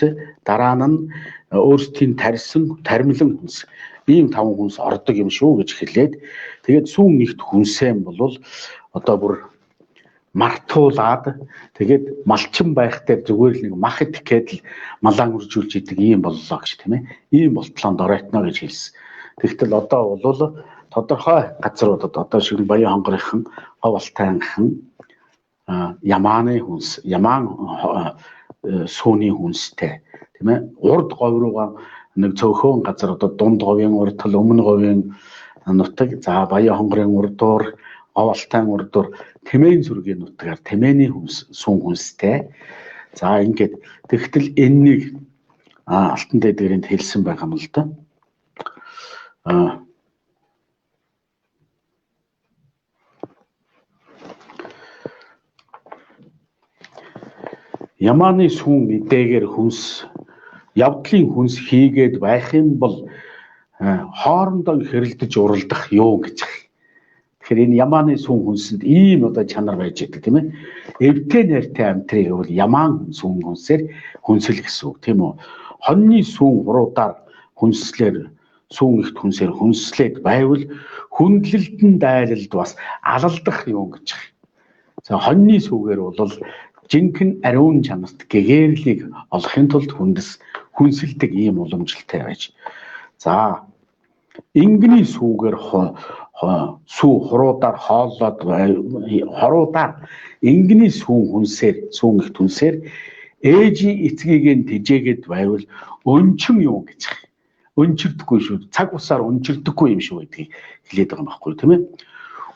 дараа нь өөрсдийн тарьсан таримлан хүнс. Ийм 5 хүнс ордог юм шүү гэж хэлээд тэгээд сүүн нэгт хүнсээ бол одоо бүр мартуулаад тэгээд малчин байх дээр зүгээр л нэг мах идэх гээд л малаан үржүүлж идэг ийм боллоо гэж тийм ээ. Ийм болтлоонд оройтно гэж хэлсэн. Тэгтэл одоо бол тодорхой газруудад одоо шиг Баян хонгорынхан, Говь Алтайнхан Ямааны хүнс, Ямаан сүүний хүнстэй тийм ээ. Урд говь руугаа нэг цөөхөн газар одоо дунд говийн урд тал, өмнө говийн нутаг, за Баян хонгорын урдуур, Говь Алтайн урдуур Тэмээн сүргийн нутгаар Тэмээний хүнс, сүүн хүнстэй. За ингээд тэгтэл энэнийг Алтан дээдгэрээнд хэлсэн байгаа юм л да. Ямааны сүүн эдээгээр хүнс явдлын хүнс хийгээд байх юм бол хоорондоо хэрэлдэж уралдах юу гэж. Тэгэхээр энэ ямааны сүүн хүнсэнд ийм одоо чанар байж идэг тийм ээ. Эвтэй нэртэй амтрыг бол ямаан сүүн хүнсээр хүнсэл гэсэн үг тийм үү. Хоньны сүүн хуруудаар хүнслэр Сүүн ихт хүнсээр хүнслээд байвал хүндлэлтэн дайлалд бас алалдах юм гэж. За хоньны сүгээр бол жинхэнэ ариун чанарт гэгээрлийг олохын тулд хүндэс хүнсэлдэг ийм уламжлалтай байж. За ингэний сүгээр сүү хуруудаар хооллоод хоруудаар ингэний сүүн хүнсээр сүүн ихт хүнсээр ээжийн эцгийг нь тэжээгээд байвал өнчин юу гэж. Өнчирдөггүй шүү. Цаг усаар өнчирдөггүй юм шүү гэдгийг хэлээд байгаа юм байхгүй тийм ээ.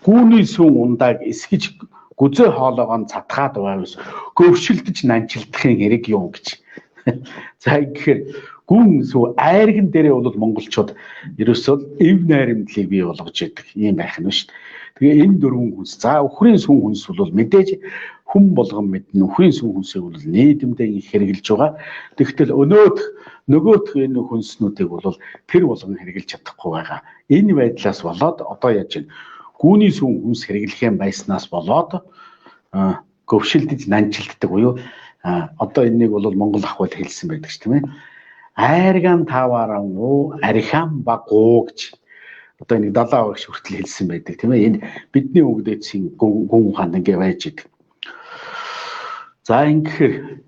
Гүүний сүүн ундааг эсгэж гүзээ хоолоогоо нь цатгаад байвал гөвшилдэж нанчилдахын хэрэг юм гэж. За гэхээр гүн сүү айрган дээрээ бол монголчууд ерөөсөө эв найрамдлыг бий болгож яадаг юм байх нь шүү дээ. Тэгээ энэ дөрвөн хүнс. За үхрийн сүүн хүнс бол мэдээж хүн болгон мэднэ. Үхрийн сүүн хүнсийг бол нийгэмдээ их хэрэгжилж байгаа. Тэгтэл өнөөх нөгөөх энэ хүнснүүдийг бол тэр болгон хэрэгжилж чадахгүй байгаа. Энэ байдлаас болоод одоо яаж вэ? Гүүний сүүн хүнс хэрэглэх юм байснаас болоод гөвшилдэж нанчилддаг буюу одоо энэнийг бол Монгол ахуйд хэлсэн байдаг ч тийм ээ. Айрган тавааран уу архиан багуу гэж одоо энийг далаа багш хүртэл хэлсэн байдаг тийм ээ. Энэ бидний үгдээцийн гүн ухаанд ингээ байж идэг. За ингэхээр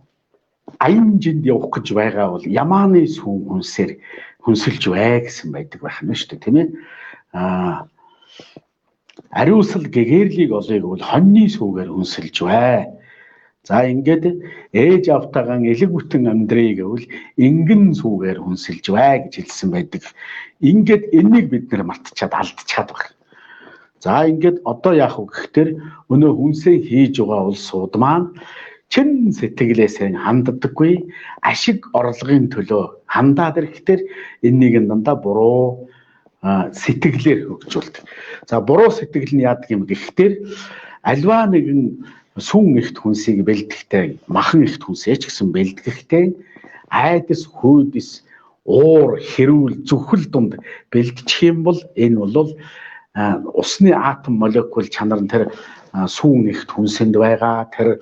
аян жинд явах гэж байгаа бол ямааны сүүн хүнсээр хүнсэлж бай гэсэн байдаг байх нь шүү дээ тийм ээ. Ариусал гэгээрлийг олъё гэвэл хоньны сүүгээр хүнсэлж бай. За ингээд ээж автаагаан элэг бүтэн амьдрий гэвэл ингэн сүүгээр хүнсэлж бай гэж хэлсэн байдаг. Ингээд энийг бид нэр мартчихад алдчихад байна. За ингээд одоо яах вэ гэхээр өнөө хүнсээ хийж байгаа улсууд маань чин сэтгэлээсээ ханддаггүй, ашиг орлогын төлөө хандаад ирэхдээ энэнийг нь дандаа буруу сэтгэлээр хөгжүүлдэг. За буруу сэтгэл нь яадаг юм гэхээр альваа нэгэн сүүн ихт хүнсийг бэлтгэхдээ, махан ихт хүнсээ ч гэсэн бэлтгэхдээ айдас, хүйдэс, уур, хэрүүл, зүхэл дунд бэлтчих юм бол энэ бол усны атом молекул чанар нь тэр сүүн ихт хүнсэнд байгаа, тэр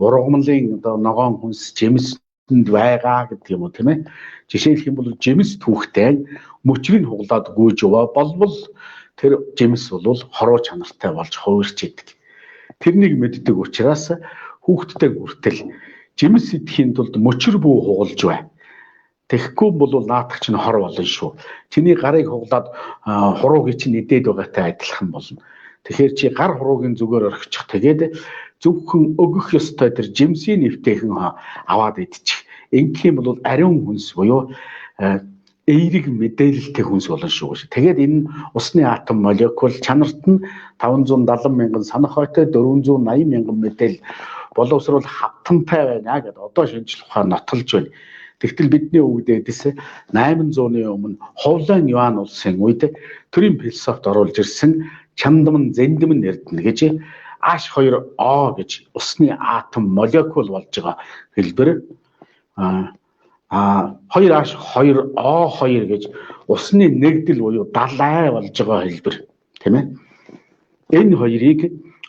ургамлын одоо ногоон хүнс жимсэнд байгаа гэдэг юм уу тийм ээ. Жишээлх юм бол жимс түүхтэй мөчрийг хуглаад гүйж яваа болбол тэр жимс бол хоруу чанартай болж хувирч идэг. Тэрнийг мэддэг учраас хүүхдтэй хүртэл жимс идэхийн тулд мөчр бүү хугалж бай. Тэгэхгүй бол наадах чинь хор болно шүү. Чиний гарыг хуглаад хурууг чинь идээд байгаатай адилхан болно. Тэгэхээр чи гар хуруугийн зүгээр орхичих. Тэгээд зөвхөн өгөх ёстой тэр жимсийн нэвтэйхэн аваад идчих. Ингэх юм бол ариун хүнс буюу эерэг мэдээлэлтэй хүнс болно шүү. Тэгээд энэ усны атом молекул чанарт нь 570 мянган санах ойтой 480 мянган мэдээлэл боловсруул хавтантай байна гэдээ одоо шинжлэх ухаан нотолж байна. Тэгтэл бидний өвгдээдээс 800-ны өмнө Ховлан Юан улсын үед төрийн философид оруулж ирсэн чандман зэндмэн эрдэнэ гэж H2O гэж усны атом молекул болж байгаа хэлбэр 2H2O2 гэж усны нэгдэл буюу далай болж байгаа хэлбэр тийм ээ. Энэ хоёрыг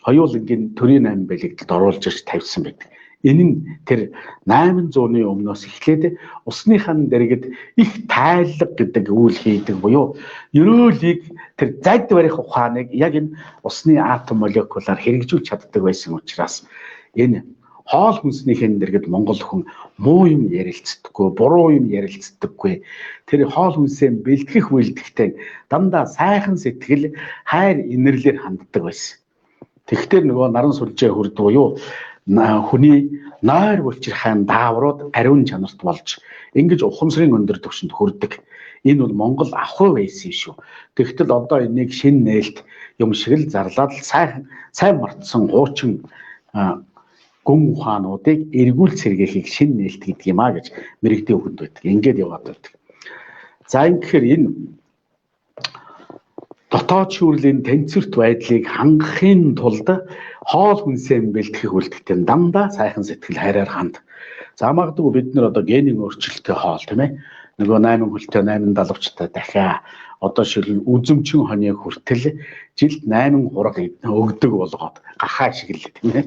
хоёулангийн төрийн 8 бэлэгдэлд оруулж ирж тавьсан байдаг. Энэ нь тэр 800-ны өмнөөс эхлээд усныхаа дэргэд их тайлга гэдэг үйл хийдэг буюу ерөөлийг тэр зайд барих ухааныг яг энэ усны атом молекулаар хэрэгжүүлж чаддаг байсан учраас энэ хоол хүнснийхэн дэргэд монгол хүн муу юм ярилцдаггүй, буруу юм ярилцдаггүй. Тэр хоол хүнсээ бэлтгэх үйлдэхтэй дандаа сайхан сэтгэл, хайр инэрлэр ханддаг байсан. Тэгэхдээ нөгөө наран сүлжээ хүрд буюу хүний нойр булчирхайн дааврууд ариун чанарт болж ингэж ухамсарын өндөр түвшинд хүрдэг. Энэ бол Монгол ахуй байсан юм шүү. Тэгтэл одоо энийг шинэ нээлт юм шиг л зарлаад сайхан сайн мартсан хуучин гүн ухаануудыг эргүүл сэргээхийг шинэ нээлт гэдэг юм а гэж мэрэгдийн үгэнд байдаг. Ингээд яваад байдаг. За ингэхээр энэ дотоод шүүрлийн тэнцвэрт байдлыг хангахын тулд хоол хүнсээ бэлтгэх үйлдэлтэй дандаа сайхан сэтгэл хайраар ханд. За магадгүй бид нар одоо генийн өөрчлөлттэй хоол тийм ээ. Нөгөө 8 хөлтэй 8 далавчтай дахиа одоо шилэн үзэмчин хоног хүртэл жилд 8 хураг өгдөг болгоод гахаа шиг л тийм ээ.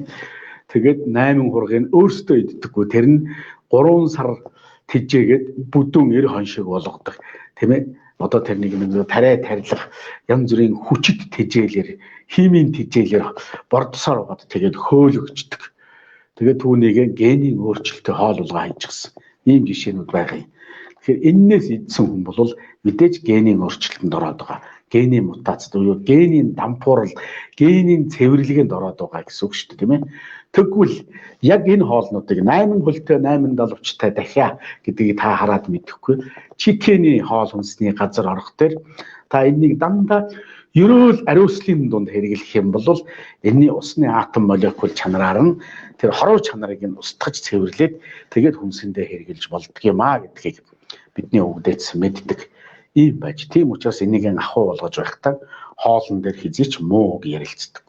Тэгээд 8 хургийг өөрсдөө иддэггүй. Тэр нь 3 сар тижээгээд бүдүүн 90 хон шиг болгодог. Тийм ээ. Одоо тэр нэг нэг тариа тарилах янз бүрийн хүчит тэжээлэр, химийн тэжээлэр бордсоор байгаад тэгээд хөөлөгчдөг. Тэгээд түүнийг генийн өөрчлөлтөй хоол улгаа хийчихсэн. Ийм жишээнүүд байгаа юм. Тэгэхээр эннээс идсэн хүн бол мэдээж генийн өөрчлөлтөнд ороод байгаа. Генийн мутац буюу генийн дампуурал, генийн цэвэрлэгээнд ороод байгаа гэсэн үг шүү дээ, тийм ээ. Тэгвэл яг энэ хоолнуудыг 8 хөлтэй 8 далавчтай дахиа гэдгийг та хараад мэдэхгүй. Чикений хоол хүнсний газар орох дээр та энэнийг дандаа ерөөл ариуслын дунд хэрэглэх юм бол энэний усны атом молекул чанараар нь тэр хоруу чанарыг нь устгаж цэвэрлээд тэгээд хүнсэндээ хэрэглэж болдго юм а гэдгийг бидний өвгдээц мэддэг. Ийм байж. Тийм учраас энийг ахуй болгож байхдаа хоолн дээр хизээч муу үг ярилцдаг.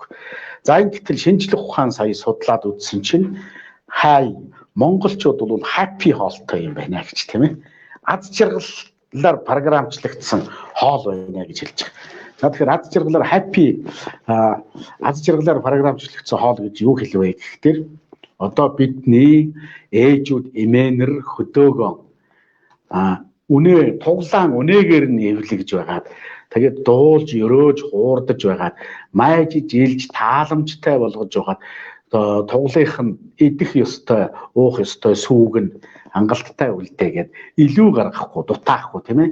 За ингэтэл шинжлэх ухаан сая судлаад үзсэн чинь хай монголчууд бол happy хоолтой юм байна гэж, тийм ээ. Аз жаргалаар програмчлагдсан хоол байна гэж хэлж байгаа. За тэгэхээр аз жаргалаар happy, аз жаргалаар програмчлагдсан хоол гэж юу хэлвэ гэхээр одоо бидний ээжүүд эмээнэр хөдөөгөн үнэ туглаан үнээгээр нь эвлэгж байгаад тэгээд дуулж өрөөж хуурдаж байгаад майжиж илж тааламжтай болгож байгаад туглынх нь идэх ёстой, уух ёстой сүүг нь хангалттай үлдээгээд илүү гаргахгүй, дутаахгүй, тийм ээ.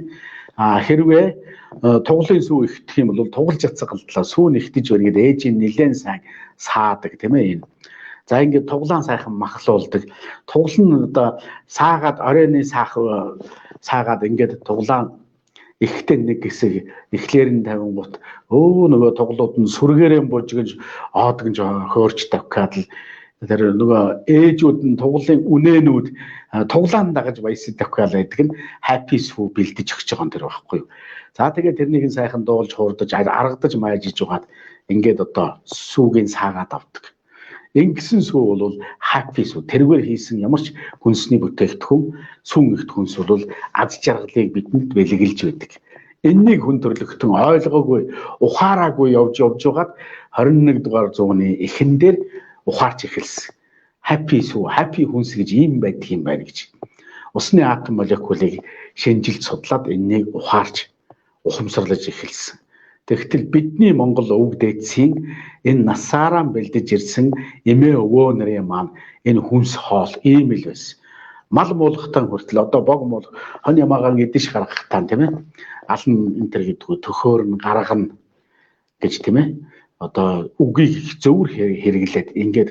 А хэрвээ туглын сүү ихтэх юм бол тугалж яцгалдлаа сүү нэгтэж байна гэдээ ээжийн нилээн сайн саадаг, тийм ээ энэ. За ингээд туглаан сайхан махлуулдаг. Тугал нь одоо саагаад оройны саах саагаад ингээд туглаан ихтэй нэг хэсэг эхлэр нь тавингут өө нөгөө туглууд нь сүргээрээ бужигж оодгонж хөөрч тавькаад л тэр нөгөө ээжүүд нь туглын үнээнүүд туглаан дагаж баясад тавькаал байдаг нь happy сүү бэлдэж өгч байгаа юм тэр байхгүй юу. За тэгээд тэрнийг нь сайхан дуулж хуурдаж аргадаж маажиж угаад ингээд одоо сүүгийн саагаад авдаг. Ингэсэн сүү бол happy сүү. Тэргээр хийсэн ямар ч хүнсний бүтээгдэхүүн, сүүн ихт хүнс бол аз жаргалыг бидэнд бэлэглэж байдаг. Эннийг хүн төрлөختөн ойлгоогүй, ухаараагүй явж явж байгаад 21 дугаар зууны эхэн дээр ухаарч эхэлсэн. Happy сүү, happy хүнс гэж ийм байдаг юм байна гэж. Усны атом молекулыг шинжилж судлаад энэнийг ухаарч ухамсарлаж эхэлсэн. Тэгтэл бидний Монгол өвөг дээдсийн энэ насаараа бэлдэж ирсэн эмээ өвөө нарын маань энэ хүнс хоол ийм л байсан. Мал муулахтан хүртэл одоо бог муул хон ямаагаан идэж гаргахтан, тийм ээ. Алан энэ төр гэдгүү төхөөр нь гаргана гэж, тийм ээ. Одоо үгийг зөвөр хэрэглээд ингээд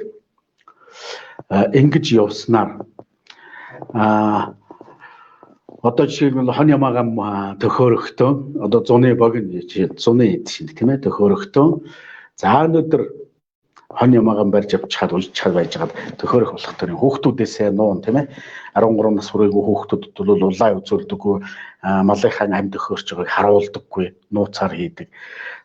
ингэж явснаар одоо жишээлбэл хон ямаагаан төхөөрөгтөө одоо зуны богино зуны эд шинэ, тийм ээ, төхөөрөгтөө за өнөөдөр хон ямаагаан барьж авчихад уншчихад байжгаад төхөөрөх болох төрийн хүүхдүүдээсээ нуун, тийм ээ, 13 нас хүрээгүй хүүхдүүдэд бол улаан үзүүлдэггүй, малынхаа амь төхөөрч байгааг харуулдаггүй, нууцаар хийдэг.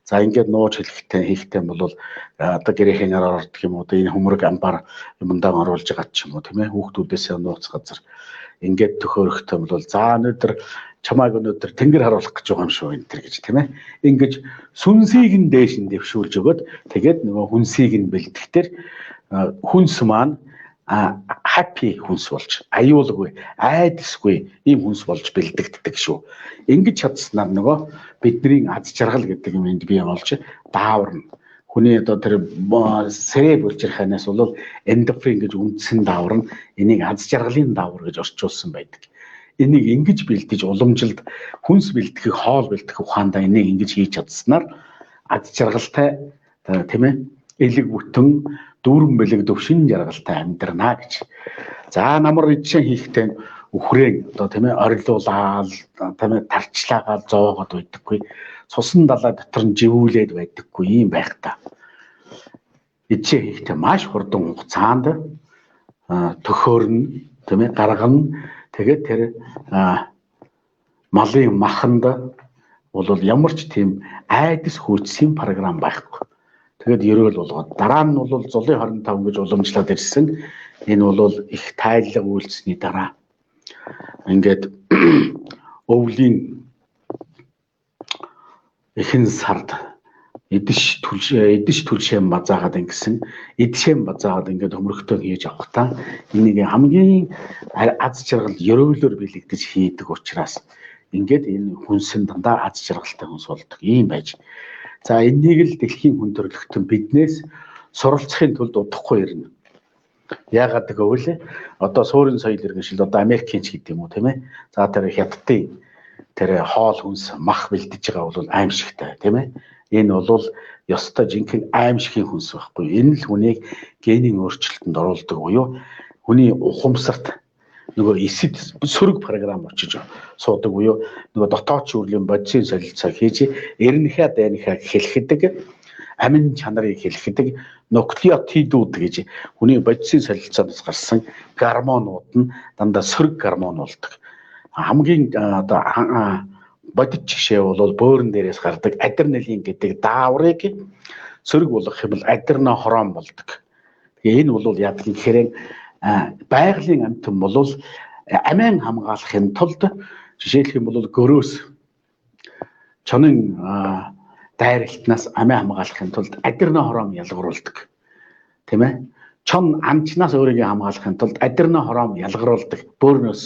За ингээд нууж хэлэхтэй хийхтэй бол одоо гэрээхэн ордог юм уу, энэ хөмрөг амбар юмдаа оруулж байгаа ч юм уу, тийм ээ, хүүхдүүдээсээ нууц газар ингээд төхөөрөхтэй бол за өнөөдөр чамайг өнөөдөр тэнгэр харуулах гэж байгаа юм шүү энэ төр гэж, тийм ээ. Ингэж сүнсийг нь дээш нь дэвшүүлж өгөөд тэгээд нөгөө хүнсийг нь бэлтгэхдээ хүнс маань happy хүнс болж, аюулгүй, айдасгүй ийм хүнс болж бэлдэгддэг шүү. Ингэж чадсанаар нөгөө бидний аз жаргал гэдэг юм энд бий болж дааварна. Хүний одоо тэр сэрэ бүлжирханаас бол эндорфин гэж үндсэн даавар нь энийг аз жаргалын даавар гэж орчуулсан байдаг. Энийг ингэж бэлдэж уламжилд хүнс бэлтгэх, хоол бэлтгэх ухаандаа энийг ингэж хийж чадсанаар аз жаргалтай, тийм ээ, элэг бүтэн дүүрэн бэлэг төвшин жаргалтай амьдрнаа гэж. За намар жишээ хийхдээ үхрээн одоо, тийм ээ, орилуулаад, тийм ээ, тарчлаагаал зоогоод байдаггүй. Цусан далай дотор нь живүүлээд байдаггүй юм байх та. Ичээ хийхдээ маш хурдан хугацаанд төхөөрнө, тийм ээ, гаргана. Тэгээд тэр малын маханд бол ямар ч тийм айдас хүйцсийн програм байхгүй. Тэгээд ерөөл болгоод дараа нь бол зулын 25 гэж уламжлаад ирсэн. Энэ бол их тайллага үйлсний дараа ингээд өвлийн эхэн сард эдиш түлшээ базаагаад ингэсэн эдшээ базаагаад ингээд хөмрөгтөө хийж авахтаа энийг хамгийн аз жаргал ерөөлөөр бэлэгдэж хийдэг учраас Ингээд энэ хүнс нь дандаа аз жаргалтай хүнс болдог. Ийм байж. За энэнийг л дэлхийн хүн төрөлхтөн биднээс суралцахын тулд удахгүй ирнэ. Яагаад гэвэл одоо суурин соёл иргэншил одоо Америкийн ч гэдэг юм уу, тийм ээ. За тэр хятадын тэр хоол хүнс мах бэлдэж байгаа бол аимшигтай, тийм ээ. Энэ бол ёстой жинхэнэ аимшигын хүнс байхгүй. Энэ л хүнийг генийн өөрчлөлтөнд оруулдаг буюу хүний ухамсарт нөгөө эсэд сөрөг програм очиж суудаг буюу нөгөө дотоод шүүрлийн бодисын солилцоо хийж эрнэхээ дайнхаа хэлхэдэг, амин чанарыг хэлхэдэг нуклеотидууд гэж хүний бодисын солилцоноос гарсан гормонууд нь дандаа сөрөг гормон болдог. Хамгийн одоо бодит жишээ бол бөөрн дээрээс гардаг адреналин гэдэг дааврыг сөрөг болгох юм бол адрено хором болдог. Тэгээ энэ бол яадаг юм гэхээр байгалийн амьтан бол амиан хамгаалахын тулд жишээлх юм бол гөрөөс чонын дайралтнаас амиа хамгаалахын тулд адрено хором ялгаруулдаг. Тийм ээ? Чон амчнаас өөрийгөө хамгаалахын тулд адрено хором ялгаруулдаг бөөрнөөс.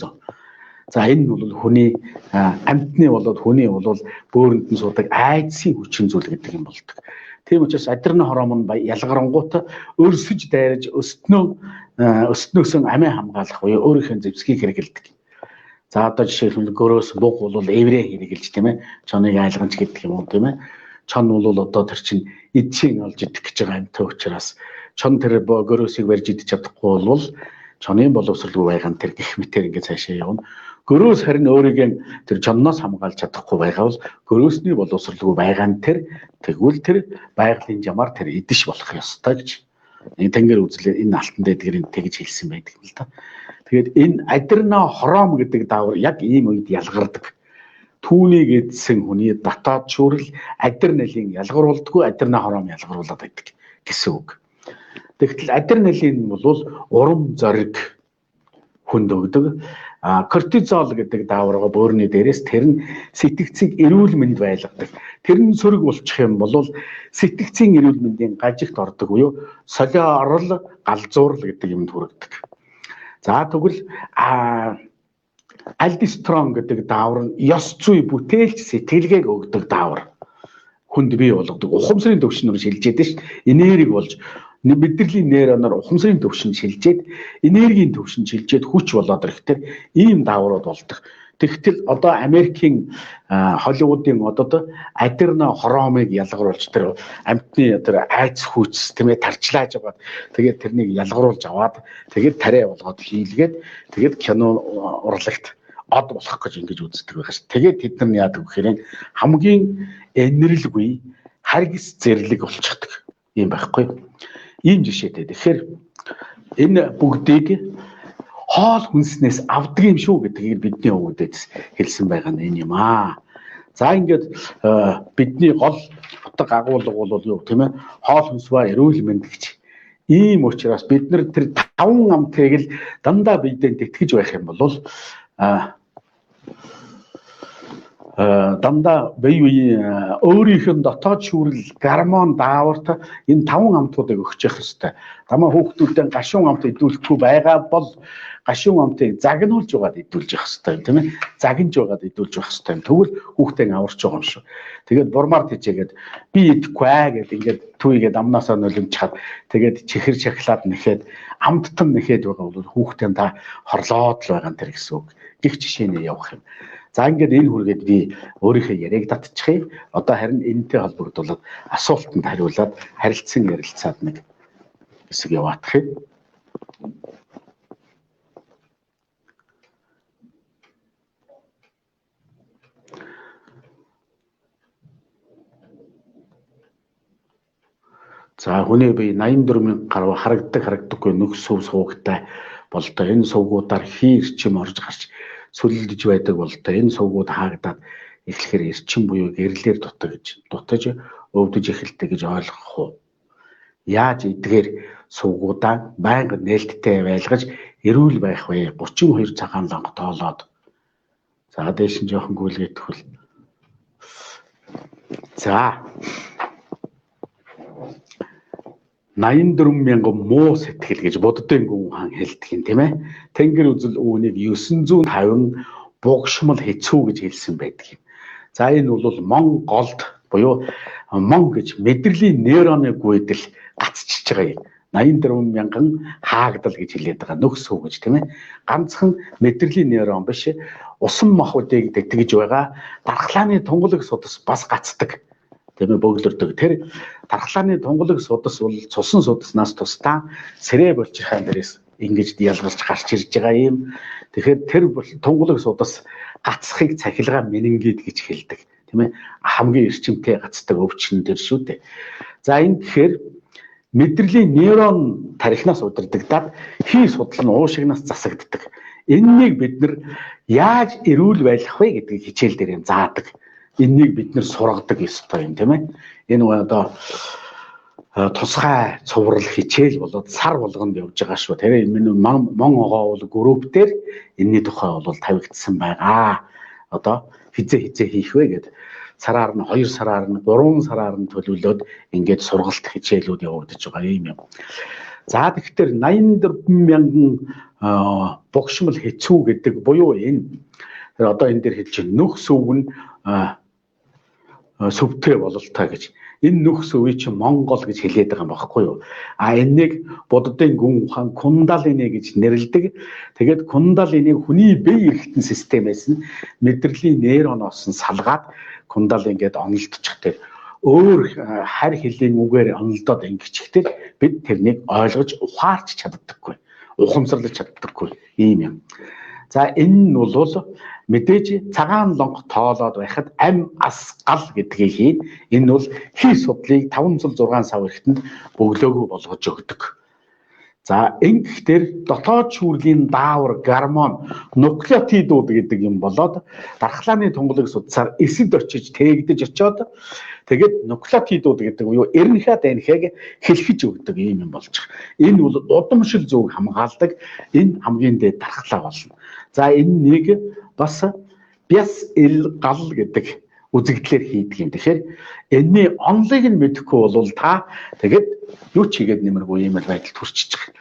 За энэ бол хүний амьтны болоод хүний бол бөөрөнд нь суудаг айдсын хүчин зүйл гэдэг юм болдог. Тийм учраас адрено хором нь ялгарангуут өрсөж дайраж өстнөөсөн амиа хамгаалах буюу өөрийнхөө зэвсгийг хэрэгэлдэг. За одоо жишээлбэл гөрөөс буг бол эврээ хэрэгэлж, тийм ээ, чоныг айлганч гэдэг юм уу, тийм ээ. Чон бол одоо тэр чинь эдшийн олж идэх гэж байгаа амьтан учраас чон тэр гөрөөсийг барьж идэж чадахгүй бол чонын боловсралгүй байгаа нь тэр гих мэтэр ингээд цаашаа явна. Гөрөөс харин өөрийгөө тэр чонноос хамгаалж чадахгүй байгаа бол гөрөөсний боловсралгүй байгаа нь тэр тэгвэл тэр байгалийн жамаар тэр идэж болох ёстой гэж энэ тэнгэр үзлээ энэ алтан дээдгэрийн тэгж хэлсэн байдаг юм л да. Тэгээд энэ адрено хором гэдэг даавар яг ийм үед ялгардаг. Түүнийг эдсэн хүний дотоод шүүрэл адреналин ялгаруулдаггүй, адрено хором ялгаруулад байдаг гэсэн үг. Тэгтэл адреналин бол урам зориг хүнд өгдөг. Кортизол гэдэг дааваргаа бөөрний дээрээс тэр нь сэтгцийг эрүүл мэнд байлгадаг. Тэр нь сөрөг болчих юм бол сэтгцийн эрүүл мэндийн гажигт ордог буюу солио орол, галзуурал гэдэг юмд хүргэдэг. За тэгвэл альдистрон гэдэг даавар нь ёс зүй бүтээлч сэтгэлгээг өгдөг даавар. Хүнд бий болгодог. Ухамсарын төвшин рүү шилжээд ш. Энерги болж мэдрэлийн нейроноор ухамсарын төвшин шилжээд энергийн төвшин шилжээд хүч болоод ирэхтэр ийм дааврууд болдог. Тэгтэл одоо Америкийн Холливуудын одод адрено хоромыг ялгаруулж тэр амьтны тэр айц хүч, тийм ээ, тарчлааж аваад тэгээд тэрнийг ялгаруулж аваад тэгээд тариа болгоод хийлгээд тэгээд кино урлагт од болох гэж ингэж үздэг байгаа ш. Тэгээд тэд нар яадаг гэхээр хамгийн энэрлгүй харгас зэрлэг болчихдог юм байхгүй. Ийм жишээтэй. Тэгэхээр энэ бүгдийг хоол хүнснээс авдаг юм шүү гэдгийг бидний өвгөдөөс хэлсэн байгаа нь энэ юм аа. За ингээд бидний гол утга агуулга бол юу, тийм ээ, хоол хүнс ба эрүүл мэнд гэж. Ийм учраас бид нар тэр таван амтыг л дандаа биедээ тэтгэж байх юм бол дандаа бие биеийн өөрийнх нь дотоод шүүрэл гормон дааварт энэ таван амтуудыг өгч явах ёстой. Тамаа хүүхдүүдээ гашуун амт идүүлэхгүй байгаа бол гашуун амтыг загнуулж байгаад идүүлж явах ёстой юм, тийм ээ. Загнаж байгаад идүүлж явах ёстой юм. Тэгвэл хүүхдээ аварч байгаа юм шүү. Тэгээд бурмаар тийчээгээд би идэхгүй аа гэд ингээд түүйгээд амнаасаа нулимчхаад тэгээд чихэр чахлаад нэхэд амттан нэхэд байгаа бол хүүхдээ та хорлоод л байгаа юм тэр гэсэн үг. Гэх жишээний явах юм. За ингээд энэ хүргээд би өөрийнхөө яриаг татчихъя. Одоо харин энэтэй холбогдуулаад асуултанд хариулаад харилцан ярилцаад нэг хэсэг яваадах юм. За хүний бие 84 мянга гаруй харагддаг харагддаггүй нөхс сув суугтай болтой. Энэ сувгуудаар хий эрчим орж гарч сүлэлдэж байдаг болтой. Энэ сувгууд хаагдаад эхлэхээр эрчим буюу гэрлээр дутаж өвдөж эхэлдэг гэж ойлгох уу? Яаж эдгээр сувгуудаа байнга нээлттэй байлгаж эрүүл байх вэ? 32 цагаан ланга тоолоод. За дээш нь жоохон гүйлгээд төхөл. За 84 мянган муу сэтгэл гэж буддын гүн хаан хэлдэг юм, тийм ээ. Тэнгэр үзэл үүнийг 950 бугшмал хэцүү гэж хэлсэн байдаг юм. За энэ бол Монголд буюу мон гэж мэдрэлийн нейроны гүйдэл гацчиж байгаа юм. 84 мянган хаагдал гэж хэлээд байгаа нөхс үү гэж тийм ээ. Ганцхан мэдрэлийн нейрон биш, усан махбодыг тэтгэж байгаа дархлааны тунгалаг судас бас гацдаг. Тийм ээ, бөглөрдөг. Тэр дархлааны тунгалаг судас бол цусан судаснаас тусдаа сэрээ булчирхаан дээрээс ингэж ялгарч гарч ирж байгаа юм. Тэгэхээр тэр тунгалаг судас гацхыг цахилгаан менингит гэж хэлдэг. Тийм ээ. Хамгийн эрчимтэй гацдаг өвчин тэр шүү дээ. За энэ тэгэхээр мэдрэлийн нейрон тархинаас удирдагдаад хий судал нь уушигнаас засагддаг. Эннийг бид нар яаж эрүүл байх вэ гэдгийг хичээл дээр юм заадаг. Эннийг бид нар сургадаг ёстой юм, тийм ээ. Энэ одоо тусгай цуврал хичээл болоод сар болгонд явж байгаа шүү. Тэр энэ мон огоо бол групп дээр энэний тухай бол тавигдсан байгаа. Одоо хизээ хизээ хийх вэ гэд сараар нь 2 сараар нь 3 сараар нь төлөвлөөд ингээд сургалт хичээлүүд явагдаж байгаа юм юм. За тэгэхээр 84 мянган бугшмал хэцүү гэдэг буюу энэ тэр одоо энэ дээр хэлж нөхс үг нь сүвтэй бололтой гэж. Энэ нөхс үе чинь Монгол гэж хэлээд байгаа юм багхгүй юу? А энэнийг буддын гүн ухаан кундалини гэж нэрлэдэг. Тэгээд кундалинийг хүний бие эрхтэн системээс нь мэдрэлийн нейроноос нь салгаад кундали ингээд онолдчих тэр өөр харь хөлийн үгээр онолдоод ингэчихтэй бид тэрнийг ойлгож ухаарч чаддаггүй. Ухамсарлаж чаддаггүй ийм юм. За энэ нь бол мэдээж цагаан лонх тоолоод байхад ам ас гал гэдгийг хийн. Энэ бол хий судлыг 5 цул 6 сав эрхтэнд бөглөөгөө болгож өгдөг. За ингэхдээ дотоод шүүрлийн даавар гормон нуклеотидууд гэдэг юм болоод дархлааны тунгалаг судсаар эсэд очиж тээгдэж очиод тэгээд нуклеотидууд гэдэг буюу эрнхэ дэнхээг хэлхэж өгдөг ийм юм болж байгаа. Энэ бол удамшил зүг хамгаалдаг. Энэ хамгийн дээд дархлаа болно. За энэ нэг бас бяс ил гал гэдэг үзэгдлэр хийдэг юм. Тэгэхээр энэний онлыг нь мэдэхгүй бол та тэгээд юу ч хийгээд нэмэргүй юм л байдалд хүрчиж байгаа.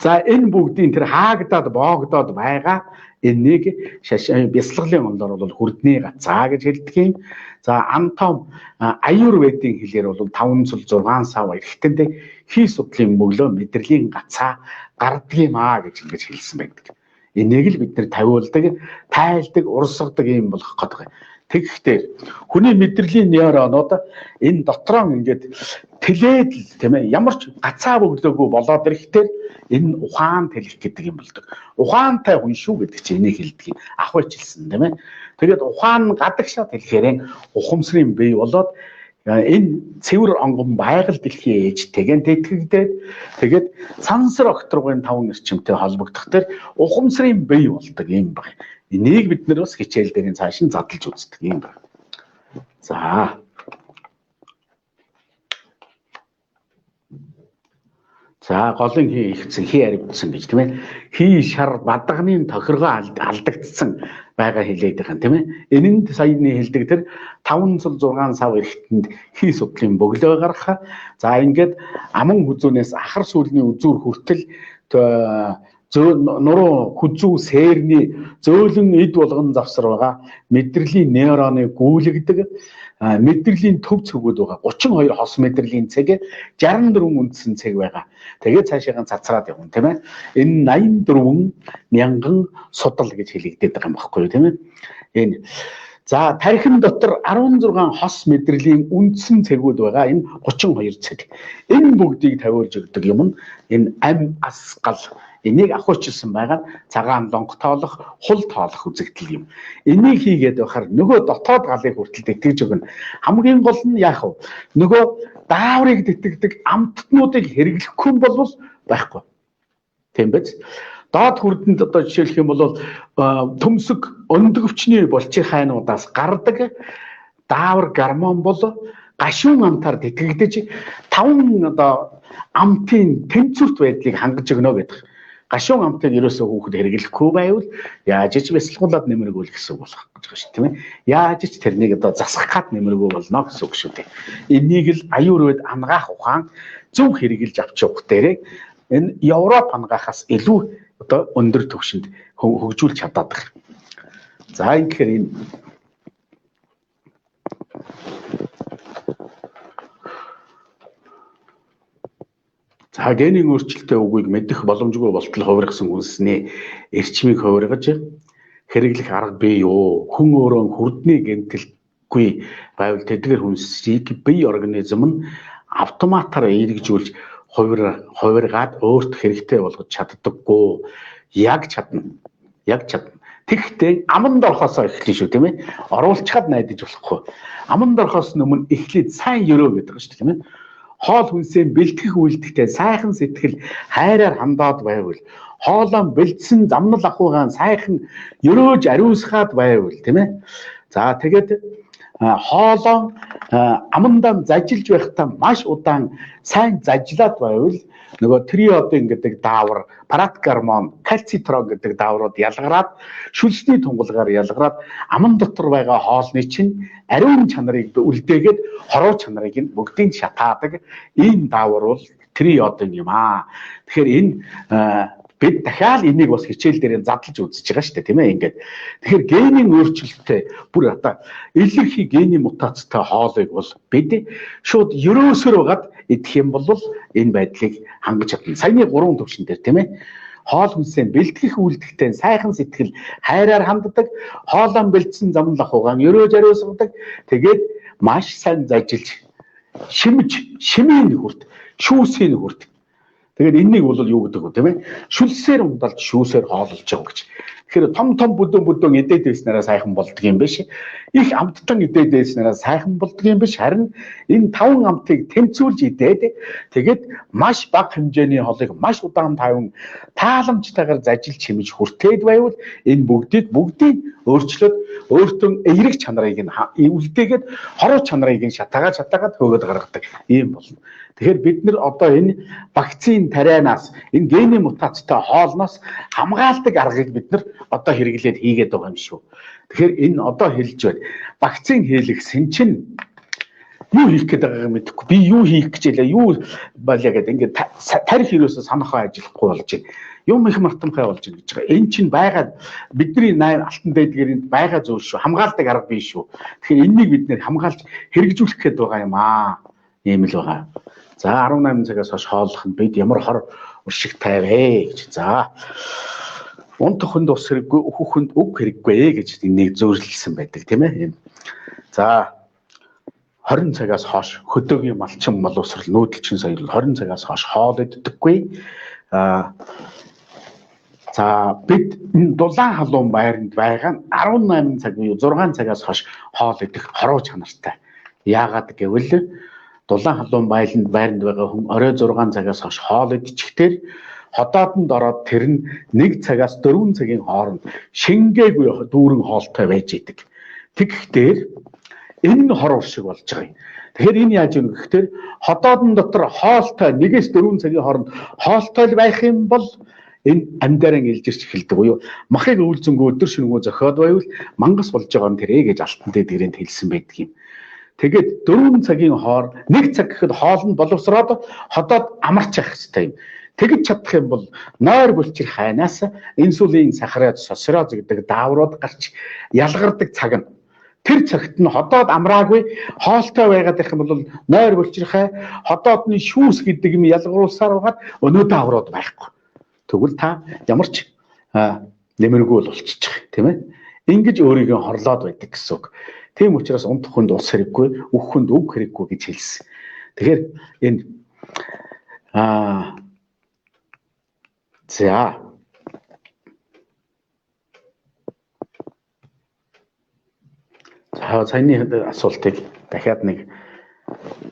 За энэ бүгдийн тэр хаагдаад боогдоод байгаа энэнийг бясалгалын онлоор бол хүрдний гацаа гэж хэлдэг юм. За Антом аюурведийн хэлээр бол 5 цул 6 сав эргэтэнд хий судлын мөглөө мэдрэлийн гацаа гардаг юм аа гэж ингэж хэлсэн байдаг. Энийг л бид нэр тавиулдаг, тайлдаг, урсгадаг юм болох гэдэг. Тэгэхдээ хүний мэдрэлийн нейронууд энэ дотроо ингээд тэлээд л тийм ээ ямар ч гацаа бөглөөгүй болоод ирэхдээ энэ ухаан тэлэх гэдэг юм болдог. Ухаантай хүн шүү гэдэг чинь энийг хэлдэг юм. Ахвайчилсан тийм ээ. Тэгээд ухаан гадагшаа тэлэхээр ухамсарын бие болоод энэ цэвэр онгон байгаль дэлхийн ээжтэйгэн тэтгэгдээд тэгээд сансар огторгын таван эрчимтэй холбогдох тэр ухамсарын бие болдог юм байна. Энийг бид нэр бас хичээл дээр цааш нь задлж үздэг юм байна. За. За голын хий ихсэн хий аривдсан гэж тийм ээ. Хий шар бадганы тохиргоо алдагдсан байгаа хэлээд байгаа юм тийм ээ. Энэнд саяны хэлдэг тэр 5 цул 6 сав эргэтэнд хий судлын бөглөө гаргах. За ингээд аман хүзүүнээс ахар сүлний үзүүр хүртэл нуруу хүзүү сэрний зөөлөн эд болгон завсар байгаа мэдрэлийн нейроны гүйлгдэг мэдрэлийн төв цэгүүд байгаа. 32 хос мэдрэлийн цэг, 64 үндсэн цэг байгаа. Тэгээд цаашаагаа цацраад явна тийм ээ. Энэ 84 мянган судал гэж хэлэгдээд байгаа юм багхгүй юу тийм ээ. Энэ за тархин дотор 16 хос мэдрэлийн үндсэн цэгүүд байгаа. Энэ 32 цэг. Энэ бүгдийг тавиулж өгдөг юм нь энэ ам ас гал. Энийг ахуйчилсан байгаа нь цагаан лонх тоолох, хул тоолох үзэгдэл юм. Энийг хийгээд байхаар нөгөө дотоод галыг хүртэл тэтгэж өгнө. Хамгийн гол нь яах вэ? Нөгөө дааврыг тэтгэдэг амттнуудыг хэрэглэхгүй бол байхгүй. Тийм биз? Доод хүрдэнд одоо жишээлх юм бол төмсөг өндөгвчний булчин хайнуудаас гардаг даавар гормон бол гашуун амтаар тэтгэгдэж таван одоо амтын тэнцвэрт байдлыг хангаж өгнө гэдэг. Гашуун амтыг ерөөсөө хүүхэд хэрэглэхгүй байвал яаж ч бясалгуулад нэмэргүй л гэсэн үг болох гэж байгаа шүү тийм ээ. Яаж ч тэрнийг одоо засах гад нэмэргүй болно гэсэн үг шүү дээ. Энийг л аюурвед ангаах ухаан зөв хэрэгжилж авч явах дээрээ энэ Европ ангаахаас илүү одоо өндөр түвшинд хөгжүүлж чадаад байгаа. За ингэхээр энэ за генийн өөрчлөлттэй үгийг мэдэх боломжгүй болтол хувиргасан хүнсний эрчмийг хувиргаж хэрэглэх арга бий юу? Хүн өөрөө хүрдний гэмтэлгүй байвал тэдгээр хүнсийг бие организм нь автоматар эргэжүүлж хувиргаад өөрт хэрэгтэй болгож чаддаггүй. Яг чадна. Яг чадна. Тэгэхдээ аманд орохоосоо эхлэв шүү, тийм ээ. Оруулчихад найдаж болохгүй. Аманд орохоос өмнө эхлээд сайн өрөө гэдэг шүү дээ, тийм ээ. Хоол хүнсээ бэлтгэх үйлдэлтэй сайхан сэтгэл хайраар хандаад байвал, хоолоо бэлдсэн замнал ахуйгаан сайхан өрөөж ариусгаад байвал, тийм ээ. За тэгээд хоолоо амандаа зажилж байхдаа маш удаан сайн зажлаад байвал нөгөө триодин гэдэг даавар, парат гормон, кальцитрон гэдэг дааврууд ялгараад шүлсний тунгалгаар ялгараад аман дотор байгаа хоолны чинь ариун чанарыг үлдээгээд хоруу чанарыг нь бүгдийг шатаадаг ийм даавар бол триодин юм аа. Тэгэхээр энэ бид дахиад энийг бас хичээл дээр задлаж үзэж байгаа шүү дээ, тийм ээ, ингээд. Тэгэхээр генийн өөрчлөлттэй бүр одоо илэрхий гений мутацтай хоолыг бол бид шууд ерөөсөр байгаад идэх юм бол энэ байдлыг хангаж чадна. Саяны 3 төвшин дээр, тийм ээ. Хоол хүнсээ бэлтгэх үйлдэлтэй сайхан сэтгэл хайраар ханддаг, хоолоо бэлдсэн замнал ахуйгаан ерөөж ариусгадаг, тэгээд маш сайн зажилж шимж шимийн хүрт, шүүсийн хүрт. Тэгээд энэнийг бол юу гэдэг вэ, тийм ээ? Шүлсээр ундалж шүүсээр хоололж байгаа гэж. Тэгэхээр том том бүдүүн бүдүүн идээд байснараа сайхан болдго юм биш. Их амттан идээд байснараа сайхан болдго юм биш. Харин энэ таван амтыг тэмцүүлж идээд тэгээд маш бага хэмжээний хоолыг маш удаан таван тааламжтайгаар зажилж хэмж хүртээд байвал энэ бүгдийг өөрчлөөд өөртөө эерэг чанарыг нь үлдээгээд хоруу чанарыг нь шатаагаад хөөгөөд гаргадаг ийм болно. Тэгэхээр бид нар одоо энэ вакцины тарианаас, энэ гений мутацтай хоолноос хамгаалдаг аргыг бид нар одоо хэрэглээд хийгээд байгаа юм шүү. Тэгэхээр энэ одоо хэлж байна. Вакцин хийлгэсэн чинь юу хийх гээд байгааг мэдэхгүй. Би юу хийх гэж байлаа, юу балиа гэдэг ингээд тарих ерөөсөө санахаа ажиллахгүй болж байна. Юм их мартамхай болж байна гэж байгаа. Энэ чинь байгаа бидний 8 алтан дээдгэрийн байгаа зүйл шүү. Хамгаалдаг арга биш шүү. Тэгэхээр энэнийг бид нэр хамгаалж хэрэгжүүлэх гээд байгаа юм аа. Ийм л байгаа. За 18 цагаас хойш хооллох нь бид ямар хор уршигтай вэ гэж. За унтах хүнд ус хэрэггүй, өөхөх хүнд үг хэрэггүй гэж энийг зөөрлөсөн байдаг, тийм ээ. За 20 цагаас хойш хөдөөгийн малчин боловсрал нүүдэлчин соёл 20 цагаас хойш хоол иддэггүй. За бид энэ дулаан халуун байранд байгаа нь 18 цаг буюу 6 цагаас хойш хоол идэх хоруу чанартай. Яагаад гэвэл дулаан халуун байранд байгаа хүн орой 6 цагаас хойш хоол идчихээр ходоодонд ороод тэр нь 1 цагаас 4 цагийн хооронд шингээгүй дүүрэн хоолтой байж идэг. Тэгэхдээ энэ нь хор уршиг болж байгаа юм. Тэгэхээр энэ яаж юм гэхээр ходоодон дотор хоолтой 1-ээс 4 цагийн хооронд хоолтой л байх юм бол энэ амьдаран илжирч эхэлдэг буюу махыг өвлзөнгөө өдөр шөнөгүй зохиод байвал мангас болж байгаа юм тэрэ гэж алтан дээд гэрээнд хэлсэн байдаг юм. Тэгээд 4 цагийн хоор 1 цаг гэхэд хоол нь боловсроод ходоод амарч явах хэрэгтэй юм. Тэгж чадах юм бол нойр бөлчир хайнаас инсулин, сахарид, сосроз гэдэг дааврууд гарч ялгардаг цаг нь. Тэр цагт нь ходоод амраагүй хоолтой байгаад байх юм бол нойр бөлчир хай ходоодны шүүс гэдэг юм ялгаруулсаар байгаад өнөө дааврууд байхгүй. Тэгвэл та ямар ч нэмэргүй бол болчихчих, тийм ээ. Ингэж өөрийгөө хорлоод байдаг гэсэн үг. Тийм учраас унтах хүнд ус хэрэггүй, өөх хүнд үг хэрэггүй гэж хэлсэн. Тэгэхээр энэ за саяны асуултыг дахиад нэг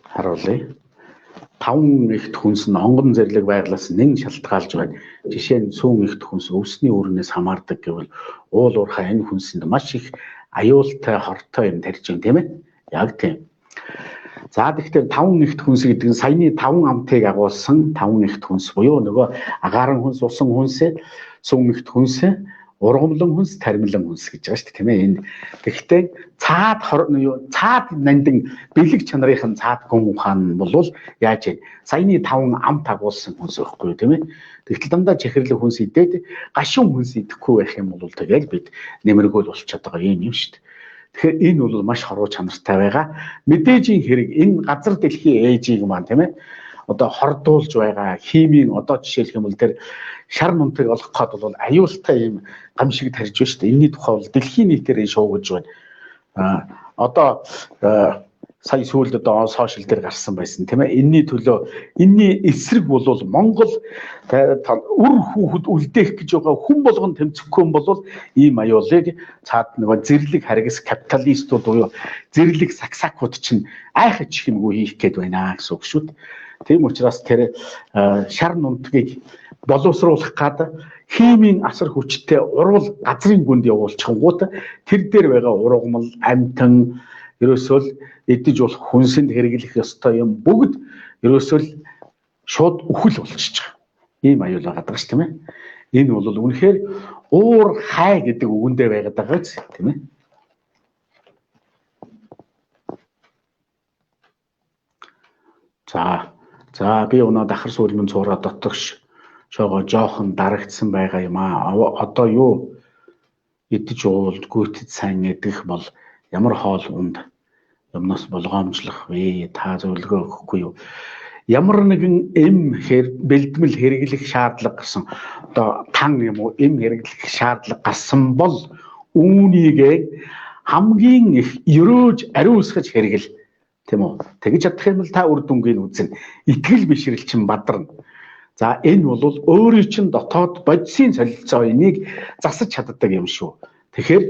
харуулъя. 5 ихт хүнс нь онгон зэрлэг байглаас нэн шалтгаалж байна. Жишээ нь сүүн ихт хүнс өвсний үүрнээс хамаардаг гэвэл уул уурхай энэ хүнсэнд маш их аюултай хортой юм тарьж байна, тийм ээ? Яг тийм. За тэгэхээр 5 ихт хүнс гэдэг нь саяны 5 амтыг агуулсан 5 ихт хүнс буюу нөгөө агаарын хүнс, усан хүнс, сүүн ихт хүнс, Ургамлан хүнс, тармилан хүнс гэж байгаа шүү дээ, тийм ээ. Энэ тэгэхдээ цаад цаад нандин бэлэг чанарын цаад гүн ухаан бол яаж вэ? Саяны 5 амт агуулсан хүнс байхгүй юу, тийм ээ. Тэгтэл дандаа чихэрлэг хүнс идээд гашуун хүнс идэхгүй байх юм бол тэгэл бид нэмэргөөл болчиход байгаа юм шүү дээ. Тэгэхээр энэ бол маш хоруу чанартай байгаа. Мэдээжийн хэрэг энэ газар дэлхийн ээжийг маань, тийм ээ, одоо хордуулж байгаа химийн одоо жишээлх юм бол тэр шар нунтыг олох гээд бол аюултай юм гам шиг тарж байна шүү дээ. Энийний тухай бол дэлхийн нийтээр шуугаж байна. Одоо сая сүүлд одоо сошиал дээр гарсан байсан, тийм ээ. Энийний төлөө энэний эсрэг бол Монгол үр хүүхэд үлдээх гэж байгаа хүн болгон тэмцэхгүй юм бол ийм аюулыг цаад нөгөө зэрлэг харгас капиталистууд буюу зэрлэг саксакууд чинь айхаж хэмгүй хийх гээд байна гэсэн үг шүү дээ. Тийм учраас тэр шар нунтгийг боловсруулах гад химийн асар хүчтэй урвал газрын гүнд явуулчихгууд тэр дээр байгаа ургамал, амтан ерөөсөө л идэж болох хүнсэнд хэрэглэх ёстой юм бүгд ерөөсөө л шууд үхэл болчихж байгаа. Ийм аюул байгаа даа ш, тийм ээ. Энэ бол үнэхээр уур хай гэдэг үгэндээ байгаад байгаа биз, тийм ээ. За би өнөө дахар сүүлмэн цуураа дотогш шоогоо жоохон дарагдсан байгаа юм аа. Одоо юу идэж уул гүйтэд сайн идэх бол ямар хоол унд юмнаас болгоомжлох вэ? Та зөвлөгөө өгөхгүй юу? Ямар нэгэн эм бэлтгэл хэрэглэх шаардлага гарсан. Одоо тан юм уу эм хэрэглэх шаардлага гарсан бол үүнийгээ хамгийн их ерөөж ариусгаж хэрэгэл, тийм үү? Тэгж чадах юм бол та үр дүнгийг үзнэ. Итгэл бишрэл чинь бадарна. За энэ бол өөрийн чинь дотоод бодисын солилцоо энийг засаж чаддаг юм шүү. Тэгэхээр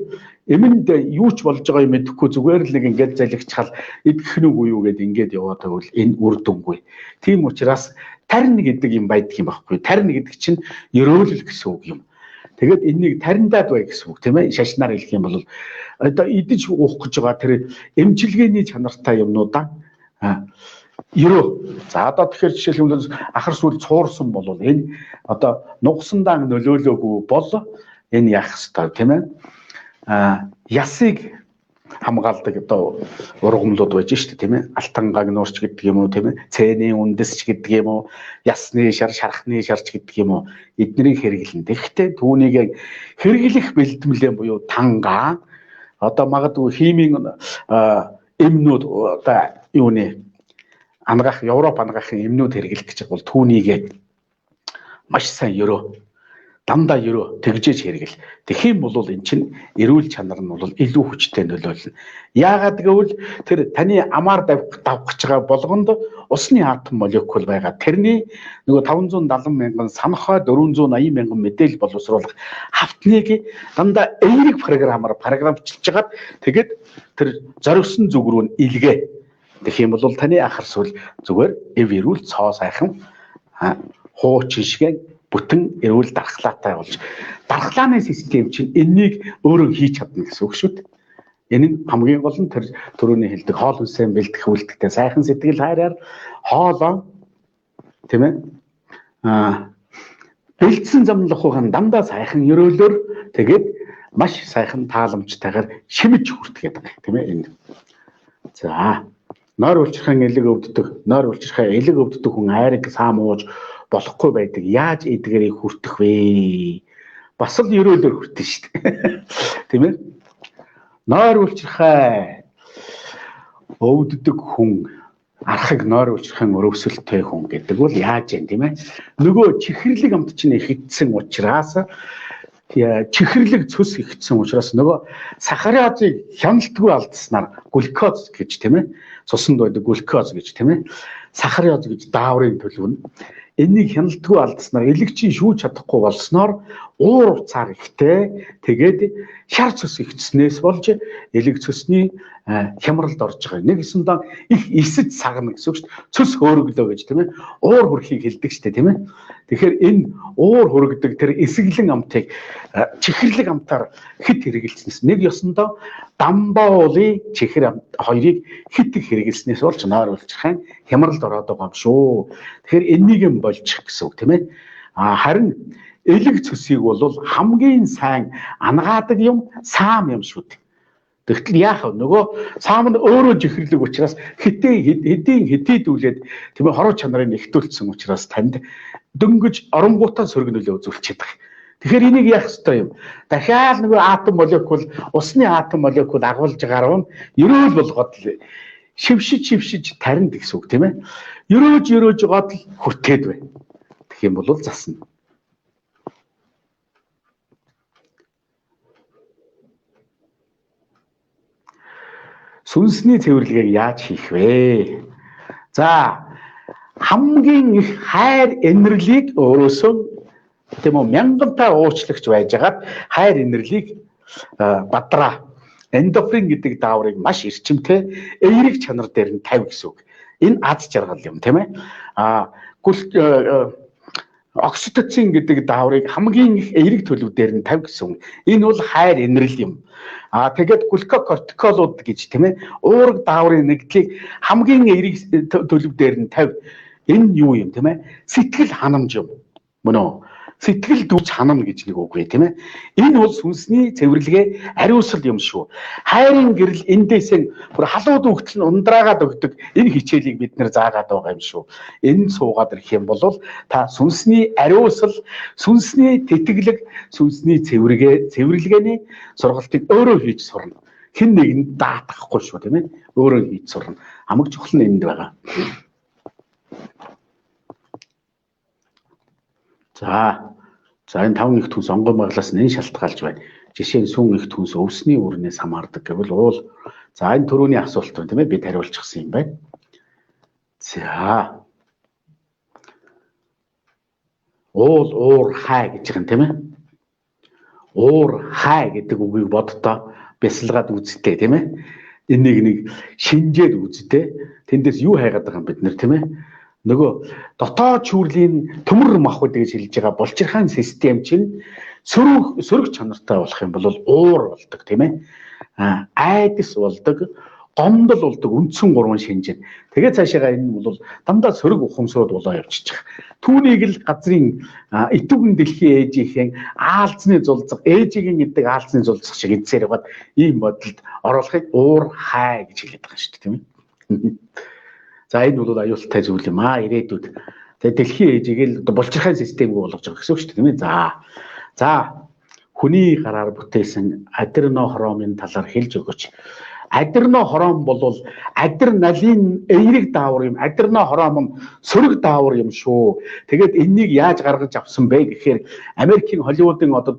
эмэнд юу ч болж байгааг мэдэхгүй зүгээр л нэг ингээд залгичхал идэх нүг үү гэд ингээд яваад байвал энэ үр дүнгүй. Тийм учраас тарин гэдэг юм байдаг юм байхгүй. Тарин гэдэг чинь ерөөлөл гэсэн үг юм. Тэгээд энэнийг тариндаад бай гэсэн үг, тийм ээ. Шашнаар хэлэх юм бол одоо идэж уух гэж байгаа тэр эмчилгээний чанартай юмнуудаа ерөө. За одоо тэгэхээр жишээлбэл ахар сүүл цуурсан бол энэ одоо нугсандаа нөлөөлөөгүй бол энэ яах ёстой, тийм ээ. Ясыг хамгаалдаг одоо ургамлууд байж шүү дээ, тийм ээ. Алтан гагнуурч гэдэг юм уу, тийм ээ. Цэний үндэсч гэдэг юм уу, ясны шар, шархны шарч гэдэг юм уу. Эднэрийг хэрэглэн. Тэгэхдээ түүнийг хэрэглэх бэлтгэлээ буюу тангаа одоо магадгүй химийн эмнүүд одоо юуны ангаах Европ ангаахын эмнүүд хэрэглэх гэж бол түүнийг маш сайн ерөө дандаа ерөө тэгжээж хэрэгэл. Тэгэх юм бол эн чинь эрүүл чанар нь бол илүү хүчтэй нөлөөлнө. Яагаад гэвэл тэр таны амаар давх гэж байгаа болгонд усны атом молекул байгаа. Тэрний нөгөө 570 мянган санхой 480 мянган мэдээлэл боловсруулах хавтныг дандаа эерэг програмаар програмчилж хагаад тэгээд тэр зориулсан зүг рүү нь илгээ. Тэгэх юм бол таны ахар сүл зүгээр эв эрүүл цоо сайхан хуучин шиг бүтэн эрүүл дархлаатай болж дархлааны систем чинь энэнийг өөрөө хийж чадна гэсэн үг шүү дээ. Энэ нь хамгийн гол нь тэр түрүүний хэлдэг хоол хүнсээ бэлтгэх үйлдэлтэй сайхан сэтгэл хайраар хоолоо, тийм ээ, бэлдсэн замлахуухан дандаа сайхан ерөөлөөр тэгээд маш сайхан тааламжтайгаар шимэж хүртгээд байгаа, тийм ээ энэ. За нойр улчирхайн элэг өвддөг, нойр улчирхай элэг өвддөг хүн айраг саам ууж болохгүй байдаг. Яаж эдгээрийг хүртэх вэ? Бас л ерөөлөөр хүртэн шүү дээ. Тийм ээ. Нойр улчирхай өвддөг хүн архаг нойр улчирхайн өрөвсөлттэй хүн гэдэг бол яаж юм, тийм ээ? Нөгөө чихэрлэг амт чинь ихэтсэн учраас чихэрлэг цөс ихэтсэн учраас нөгөө сахарозыг хяналтгүй алдснаар глюкоз гэж, тийм ээ? Цуснд байдаг глюкоз гэж, тийм ээ? Сахароз гэж дааврын төлөв нь энийг хяналтгүй алдснаар элэгчийн шүүж чадахгүй болсноор уур уцаар ихтэй тэгээд шар цөс ихтснээс болж элэг цөсний хямралд орж байгаа. Нэг ёсондоо их эсэж сагна гэсэн үг шүү дээ. Цөс хөөрөглөө гэж, тийм ээ. Уур хөрхийг хэлдэг шүү дээ, тийм ээ. Тэгэхээр энэ уур хөргөдөг тэр эсэглэн амтыг чихэрлэг амтаар хит хэрэгэлснээс нэг ёсондоо дамбаулын чихэр амт хоёрыг хит их хэрэгэлснээс болж нойр улчирхайн хямралд ороод байгаа юм шүү. Тэгэхээр энэнийг юм болчих гэсэн үг, тийм ээ. А харин Элэг цөсийг бол хамгийн сайн ангаадаг юм саам юм шүү дээ. Тэгтэл яах вэ? Нөгөө саам нь өөрөө жихэрлэг учраас хэдийн хэтийдүүлээд тийм ээ хоруу чанарыг нэгтүүлсэн учраас танд дөнгөж оронгуудаа сөрөг нөлөө үзүүлчихэд байгаа. Тэгэхээр энийг яах ёстой юм? Дахиад нөгөө атом молекул, усны атом молекул агуулж гарвна ерөөл болгоод шившиж тарина гэсэн үг тийм ээ. Ерөөж гоод л хүртээд бай. Тэгэх юм бол засна. Сүнсний цэвэрлэгийг яаж хийх вэ? За, хамгийн их хайр инэрлийг өөрөөсөө тийм үү мянгантаа уучлагч байжгаад хайр инэрлийг бадраа. Эндорфин гэдэг дааврыг маш эрчимтэй эерэг чанар дээр нь тавь гэсэн үг. Энэ аз жаргал юм тийм ээ. Окситоцин гэдэг дааврыг хамгийн их эерэг төлөв дээр нь тавь гэсэн үг. Энэ бол хайр инэрл юм. Тэгээд глюкокортиколууд гэж тийм ээ уураг дааврын нэгдлийг хамгийн эерэг төлөв дээр нь тавь. Энэ юу юм тийм ээ? Сэтгэл ханамж юм. Мөн үү? Сэтгэл дүүж ханамна гэж нэг үг бай тийм ээ. Энэ бол сүнсний цэвэрлэгээ ариусгал юм шүү. Хайрын гэрэл эндээсээ бүр халууд өгтөл нь ундраагаад өгдөг энэ хичээлийг бид нэр заагаад байгаа юм шүү. Энэ суугаад ирэх юм бол та сүнсний ариусгал, сүнсний тэтгэлэг, сүнсний цэвэрлэгээний сургалтыг өөрөө хийж сурна. Хэн нэгэнд даатгахгүй шүү тийм ээ. Өөрөө хийж сурна. Хамаг чухал нь энд байгаа. За энэ таван их түнс онгой маглаас нэн шалтгаалж байна. Жишээ нь сүн их түнс өвсний үрнээс хамаардаг гэвэл уул. За энэ түрүүний асуулт байна тийм ээ бид хариулчихсан юм байна. За. Уул уур хай гэж байгаа юм тийм ээ. Уур хай гэдэг үгийг боддоо бясалгаад үзтээ тийм ээ. Энийг нэг шинжээд үзтээ. Тэндээс юу хайгаад байгаа юм бид нэр тийм ээ. Нөгөө дотоод шүүрлийн төмөр махбод гэж хэлж байгаа булчирхаан систем чинь сөрөг чанартай болох юм бол уур болдог тийм ээ. Айдас болдог, гомдол болдог үндсэн гурван шинж. Тэгээ цаашаага энэ бол дандаа сөрөг ухамсрууд болоо явчихчих. Түүнийг л газрын итүүгэн дэлхийн ээжийнхэн аалзны зулцах, ээжигийн гэдэг аалзны зулцах шиг эдсээр яваад ийм бодолд оруулахыг уур хай гэж хэлээд байгаа шүү дээ тийм ээ. За энэ бол аюултай зүйл юм аа ирээдүйд. Тэгээ дэлхийн ээжийг л одоо булчирхайн системгүй болгож байгаа гэсэн үг шүү дээ тийм ээ. За хүний гараар бүтээсэн адренохромын талаар хэлж өгөөч. Адренохром бол адреналин эерэг даавар юм. Адренохром нь сөрөг даавар юм шүү. Тэгээд энэнийг яаж гаргаж авсан бэ гэхээр Америкийн Холливуудын одоо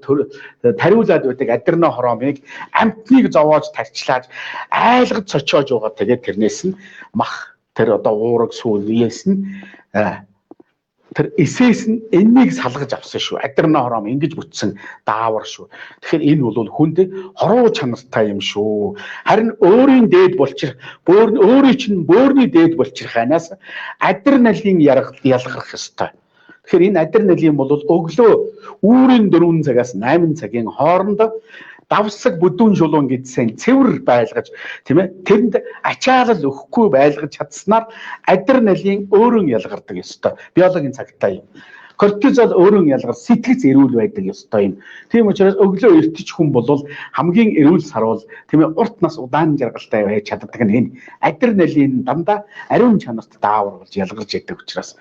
тариулаад байдаг адренохромыг амтныг зовоож тарчлааж айлгаж цочоож байгаа. Тэгээд тэрнээс нь мах тэр одоо уураг сүүл нь тэр эсээс нь энэнийг салгаж авсан шүү. Адренохром ингэж бүтсэн даавар шүү. Тэгэхээр энэ бол хүнд хоруу чанартай юм шүү. Харин өөрийн дээд булчир, өөрийн чинь бөөрний дээд булчирхаанаас адреналин ялгарх ёстой. Тэгэхээр энэ адреналин бол өглөө үүрийн 4 цагаас 8 цагийн хооронд давсаг бүдүүн шулуун гэдсэн цэвэр байлгаж тийм ээ тэрэнд ачаалал өгөхгүй байлгаж чадсанаар адреналин өөрөө ялгардаг ёстой. Биологийн цагтай юм. Кортизол өөрөө ялгар сэтгэц эрүүл байдаг ёстой юм. Тийм учраас өглөө эртэж хүн бол хамгийн эрүүл саруул тийм ээ урт нас удаан жаргалтай байж чаддаг нь энэ адреналин дандаа ариун чанарт даавар болж ялгарч яадаг учраас.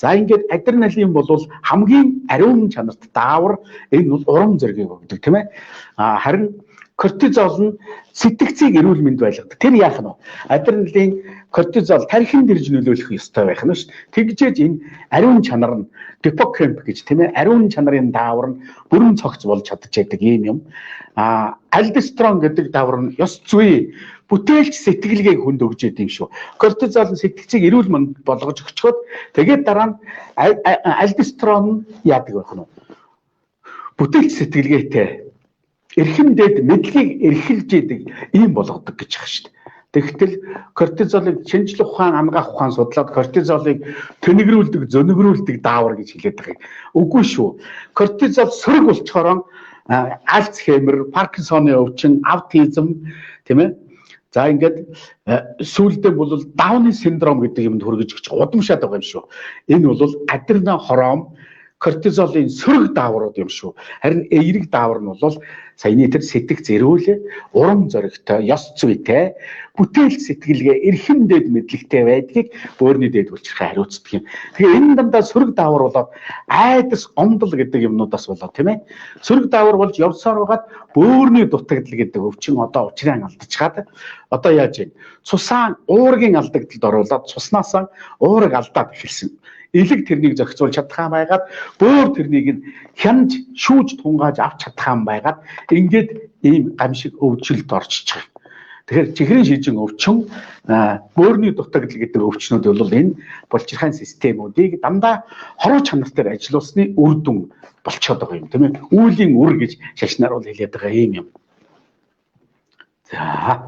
За ингээд адреналин бол хамгийн ариун чанарт даавар энэ бол урам зоригийг өгдөг тийм ээ. Харин кортизол нь сэтгцийг эрүүл мэнд байлгадаг. Тэр яах нь вэ? Адреналин кортизол тархинд ирж нөлөөлөх ёстой байх нь шүү. Тэгжээж энэ ариун чанар нь гиппокамп гэж тийм ээ ариун чанарын даавар нь бүрэн цогц болж чадчихэдэг ийм юм. Альдостерон гэдэг даавар нь ёс зүй бүтээлч сэтгэлгээг хүнд өгж идэв юм шүү. Кортизол нь сэтгцийг эрүүл мэнд болгож өгчөөд тэгээд дараа нь альдостерон яадаг байх нь вэ? Бүтээлч сэтгэлгээтэй эрхэм дээд мэдлэгийг эрхэлж идэг ийм болгодог гэж байгаа шүү дээ. Тэгтэл кортизолыг шинжлэх ухаан, анагаах ухаан судлаад кортизолыг тэнэгрүүлдэг, зөнөгрүүлдэг даавар гэж хэлээд байгаа юм. Үгүй шүү. Кортизол сөрөг болчхороо Альцгеймер, Паркинсоны өвчин, аутизм тийм ээ. За ингээд сүүлдээ бол Дауны синдром гэдэг юмд хүргэж өгч удамшаад байгаа юм шүү. Энэ бол адренохром Кортизолын сөрөг дааврууд юм шүү. Харин эерэг даавар нь бол саяны тэр сэтгэх зэрүүлээ, урам зоригтой, ёс зүйтэй, бүтээл сэтгэлгээ, эрхэм дэд мэдлэгтэй байдгийг бөөрийн дээд булчирхай хариуцдаг юм. Тэгэхээр энэ дандаа сөрөг даавар болоод айдас, гомдол гэдэг юмнуудаас болоод тийм ээ. Сөрөг даавар болж явсаар байгаад бөөрийн дутагдал гэдэг өвчин одоо учрaan алдчихад одоо яаж вэ? Цусаан уургийн алдагдлалд оруулаад цуснаасаа уураг алдаад эхэлсэн. Элэг тэрнийг зохицуулж чадхаа байгаад бөөр тэрнийг нь хянаж шүүж тунгааж авч чадхаа байгаад ингээд ийм гамшиг өвчлөлд орчиж байгаа. Тэгэхээр чихрийн шижин өвчин, бөөрийн дутагдал гэдэг өвчнүүд бол энэ булчирхайн системүүдийг дандаа хоруу чанар дээр ажилуулсны үр дүн болчиход байгаа юм тийм ээ. Үүлийн үр гэж шашнаар бол хэлээд байгаа юм юм. За.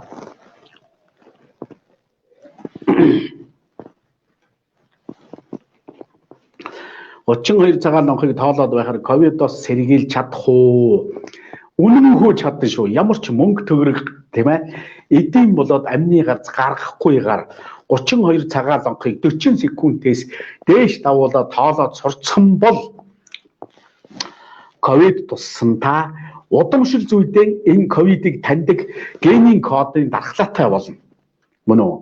32 цагаан лонхыг тоолоод байхаар ковидоос сэргийлж чадах уу? Үнэнхүү чадсан шүү. Ямар ч мөнгө төгрөг тийм ээ. Эдийн болоод амны гарц гаргахгүйгээр 32 цагаан лонхыг 40 секундээс дээш давуулаад тоолоод сурцсан бол ковид туссан та удамшил зүйлдээ энэ ковидыг таньдаг генийн кодын дархлаатай болно. Мөн үү?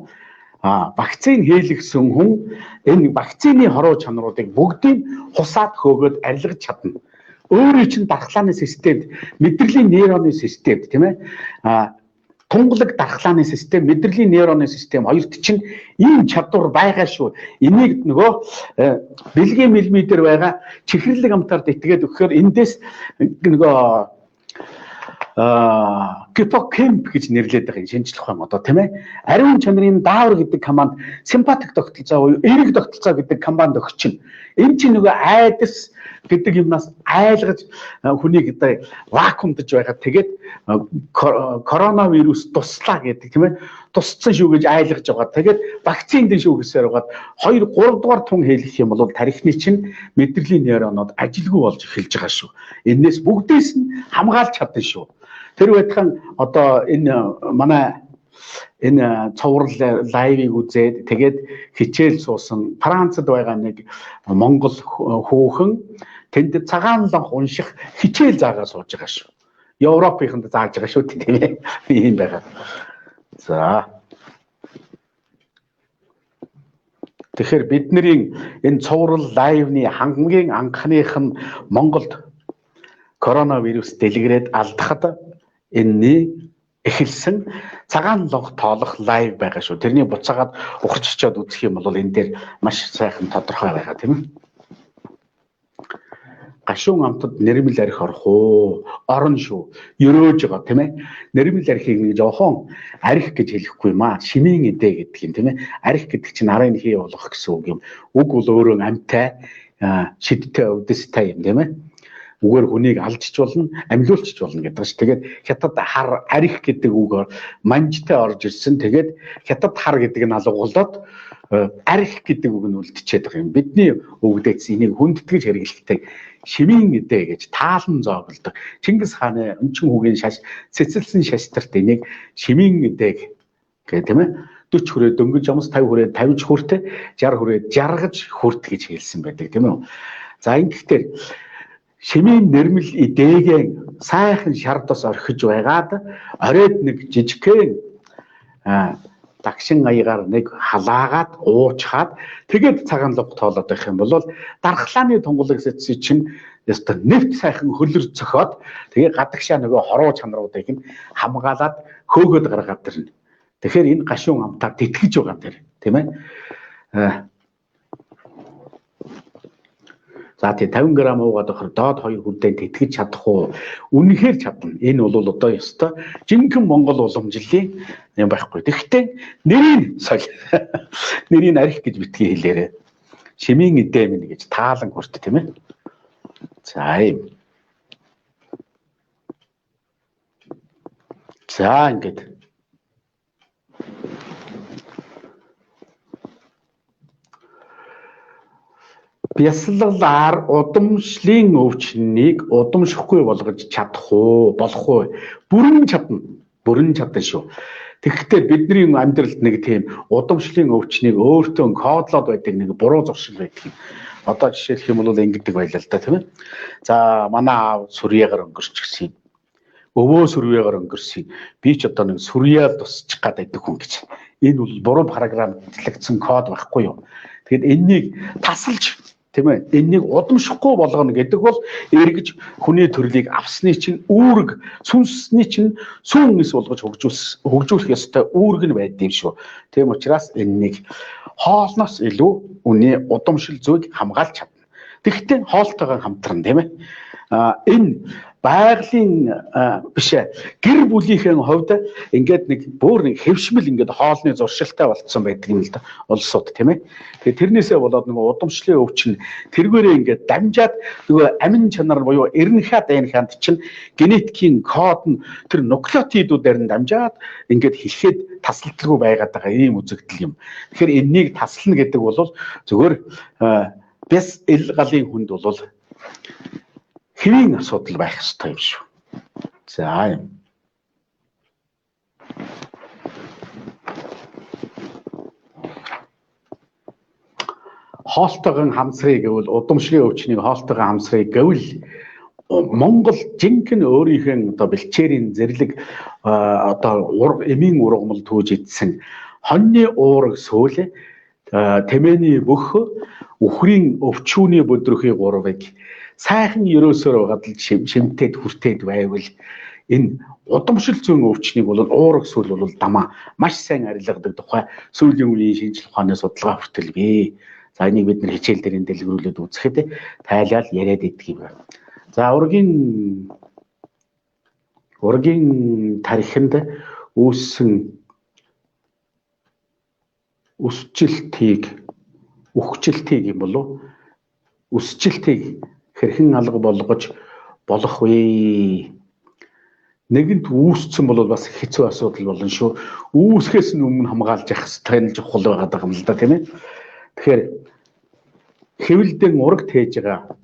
Вакцин хийлгсэн хүн энэ вакцины хоруу чанаруудыг бүгдийг хусаад хөөгөөд арилгаж чадна. Өөрийн чинь дархлааны системд, мэдрэлийн нейроны системд тийм ээ. Тунгалаг дархлааны систем, мэдрэлийн нейроны систем хоёрт чинь ийм чадвар байгаа шүү. Энийг нөгөө бэлгийн миллиметр байгаа чихэрлэг амтаар итгээд өгөхээр эндээс нөгөө гиппокамп гэж нэрлэдэг байгаа юм шинжлэх ухаан одоо тийм ээ. Ариун чанарын даавар гэдэг команд симпатик тогтолцоо буюу эерэг тогтолцоо гэдэг команд өгч чинь. Энэ чинь нөгөө айдас гэдэг юмнаас айлгаж хүнийг одоо вакуумдаж байгаа. Тэгээд коронавирус туслаа гэдэг тийм ээ. Тусцсан шүү гэж айлгаж байгаа. Тэгээд вакцин дэн шүү гэсээр байгаад 2 3 дугаар тун хэлэх юм бол тархины чинь мэдрэлийн нейронууд ажилгүй болж эхэлж байгаа шүү. Энээс бүгдээс нь хамгаалж чадсан шүү. Тэр байтхан одоо энэ манай энэ цуврал лайвыг үзээд тэгээд хичээл суусан Францад байгаа нэг монгол хүүхэн тэнд цагаан лонх унших хичээл заагаа сууж байгаа шүү. Европынханд зааж байгаа шүү тийм ээ. Ийм байгаа. За. Тэгэхээр бидний энэ цуврал лайвны хамгийн анхных нь Монголд коронавирус дэлгэрээд алдахад энэний эхэлсэн цагаан лонх тоолох лайв байгаа шүү. Тэрний буцаагаад ухарч очиод үзэх юм бол энэ дээр маш сайхан тодорхой байгаа тийм ээ. Гашуун амтад нэрмэл арх орох уу? Орно шүү. Ерөөж байгаа тийм ээ. Нэрмэл архийг нэг жоохон арх гэж хэлэхгүй юм аа. Шимийн эдэ гэдэг юм тийм ээ. Арх гэдэг чинь нарын хий болгох гэсэн үг юм. Үг бол өөрөө амьтай, шидтэй, өвдөстэй юм тийм ээ. Үгээр хүнийг алжч болно, амьлуулчих болно гэдэг ш. Тэгээд хятад хар арх гэдэг үг манжтай орж ирсэн. Тэгээд хятад хар гэдэг нь алга болоод арх гэдэг үг нь үлдчихэд байгаа юм. Бидний өвгдээц энийг хүндэтгэж хэрэглэхтэй шимийн эдэ гэж таалан зооглодог. Чингис хааны өнчин хүүгийн шаш цэцэлсэн шастарт энийг шимийн эдэ гэх тийм ээ. 40 хүрээ дөнгөж жомс, 50 хүрээ 50 хүртэ, 60 хүрээ жаргаж хүрт гэж хэлсэн байдаг тийм үү. За ингэхдээ шимийн нэрмэл эдээгэн сайхан шар дос орхиж байгаад оройд нэг жижигхэн дагшин аягаар нэг халаагаад уучхаад тэгээд цагаан луг тоолоод байх юм бол дархлааны тунгалаг сэцсий чинь ёстой нэвт сайхан хөлөр цохиод тэгээ гадагшаа нөгөө хоруу чанаруудыг нь хамгаалаад хөөгөөд гаргаад ирнэ. Тэгэхээр энэ гашуун амтаар тэтгэж байгаа тэр тийм ээ. За тий 50 г уугаад байхаар доод хоёр хүрдэн тэтгэж чадах уу? Үнэхээр чадна. Энэ бол одоо ёстой жинхэнэ Монгол уламжлалын юм байхгүй. Тэгэхдээ нэрийг соль. Нэрийг арх гэж битгий хэлээрэй. Шимийн эдэ минь гэж таалан хүрт тийм ээ. За юм. За ингээд бясалгалаар удамшлын өвчнийг удамшихгүй болгож чадах уу? Болох уу? Бүрэн чадна. Бүрэн чадна шүү. Тэгэхдээ бидний амьдралд нэг тийм удамшлын өвчнийг өөртөө кодлоод байдаг нэг буруу зуршил байдаг юм. Одоо жишээлх юм бол ингэдэг байлаа л да, тийм ээ. За манай аав сүрьегаар өнгөрч гисэн. Өвөө сүрьегаар өнгөрсөн. Би ч одоо нэг сүрьеал тусчих гад байдаг хүн гэж. Энэ бол буруу програмлагдсан код байхгүй юу? Тэгэхээр энэнийг тасалж, тийм ээ, энэнийг удамшихгүй болгоно гэдэг бол эргэж хүний төрлийг авсны чинь үүрэг, сүнсний чинь сүүн эс болгож хөгжүүлэх ёстой үүрэг нь байдаг юм шүү. Тийм учраас энэнийг хоолноос илүү үний удамшил зүйг хамгаалж чадна. Тэгэхдээ хоолтойгоо хамтран, тийм ээ. Энэ байгалийн биш гэр бүлийнхээ хувьд ингээд нэг бүр нэг хэвшмэл ингээд хоолны зуршилтай болцсон байдаг юм л да улсууд, тийм ээ. Тэгээ тэрнээсээ болоод нөгөө удамшлын өвчин тэргээрээ ингээд дамжаад нөгөө амин чанар буюу эренхаа ДНХ-нд чинь генетикийн код нь тэр нуклеотидуудаар нь дамжаад ингээд хэлэхэд тасалдалгүй байгаад байгаа ийм үзэгдэл юм. Тэгэхээр энэнийг таслана гэдэг бол зөвхөн бяс эл галын хүнд бол хэвийн асуудал байх ёстой юм шүү. За юм. Хоолтойгон хамсрыг гэвэл удамшлын өвчнийг хоолтойгон хамсрыг гэвэл Монгол жинхэнэ өөрийнхөө одоо бэлчээрийн зэрлэг одоо эмийн ургамал түүж идсэн хоньны уураг сөүл тэмээний бөх үхрийн өвчүүний бүдрөхий гурвыг сайхан ерөөсөөр байгаад л шимтээд хүртээд байвал энэ удамшил зүйн өвчнийг бол уураг сүл бол дамаа маш сайн арилгадаг тухай сүүлийн үеийн шинжлэх ухааны судалгаа хүртэл бий. За энийг бид нар хичээл дээр дэлгэрүүлээд үзэхэд тайлал яриад идэх юм байна. За ургийн тархинд үүссэн өсчлөлтийг үхчлөлтийг юм болов өсчлөлтийг хэрхэн алга болгож болох вэ? Нэгэнт үүссэн бол бас хэцүү асуудал болно шүү. Үүсгэхээс нь өмнө хамгаалж явах хэрэгтэй нь чухал байгаа юм л да, тийм ээ. Тэгэхээр хэвлэлдэн ураг тээж байгаа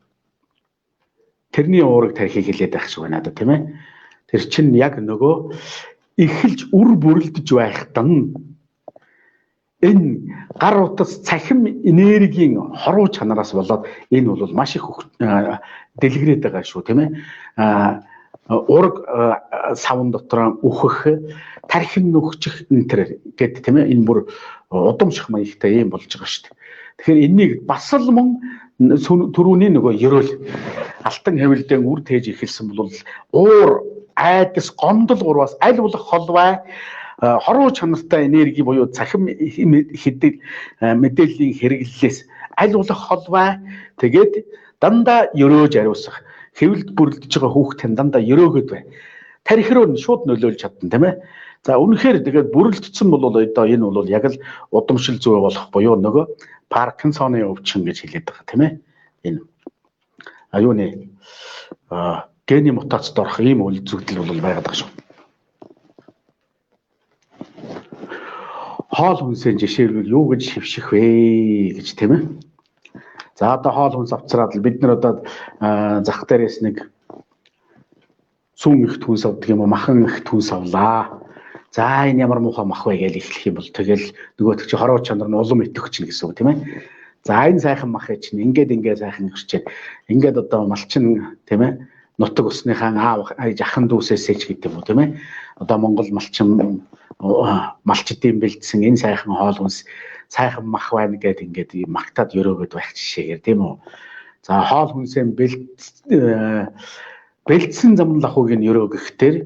тэрний уураг тархийг хэлээд байх шиг байна да, тийм ээ. Тэр чинь яг нөгөө эхэлж үр бүрлдэж байхад нь энэ гар утас цахим энергийн хоруу чанараас болоод энэ бол маш их дэлгэрээд байгаа шүү, тийм ээ. Ураг савн дотор үхэх, тархин нүхчих энэ төр гэд, тийм ээ. Энэ бүр удамших маягтай юм болж байгаа шүү дээ. Тэгэхээр энэнийг бас л мөн түрүүний нөгөө ерөөл алтан хэвлэлдэн үр тээж эхэлсэн бол уур айдас гондол гурваас аль болох холвай хоруу чанартай энерги буюу цахим хэдэг мэдээллийн хэрэглэлээс аль болох холвай тэгээд дандаа ерөөж ариусгах хэвлэлд бүрлдэж байгаа хүүхдэн дандаа ерөөгöd бай. Тархи руу шууд нөлөөлж чадна, тийм ээ. За үнэхээр тэгээд бүрлдсэн бол одоо энэ бол яг л удамшил зүй болох буюу нөгөө Паркинсоны өвчин гэж хэлээд байгаа, тийм ээ. Энэ аюуны гений мутацид орох ийм үйл зүгдэл бол байгаад байгаа шүү. Хоол хүнсээ жишээлбэл юу гэж шивших вэ гэж, тийм ээ. За одоо хоол хүнс авцраад л бид нар одоо зах дээрээс нэг сүүн их түнс авдаг юм уу, махан их түнс авлаа. За энэ ямар муухай мах вэ гэж эхлэх юм бол тэгэл нөгөөтг чи хороо чанар нь улам итгэвч гэсэн үг, тийм ээ. За энэ сайхан мах чинь ингээд ингээд сайхан гэрчээд ингээд одоо малчин, тийм ээ, нутаг усныхаа аав ахан дүүсээсээ ч гэдэг юм уу, тийм ээ. Одоо Монгол малчин малчдын бэлдсэн энэ сайхан хоол хүнс сайхан мах байна гэд ингээд магтаад өрөөгöd байх жишээгээр, тийм үү. За хоол хүнсээ бэлдсэн замлахуйг нь өрөөгөх дээр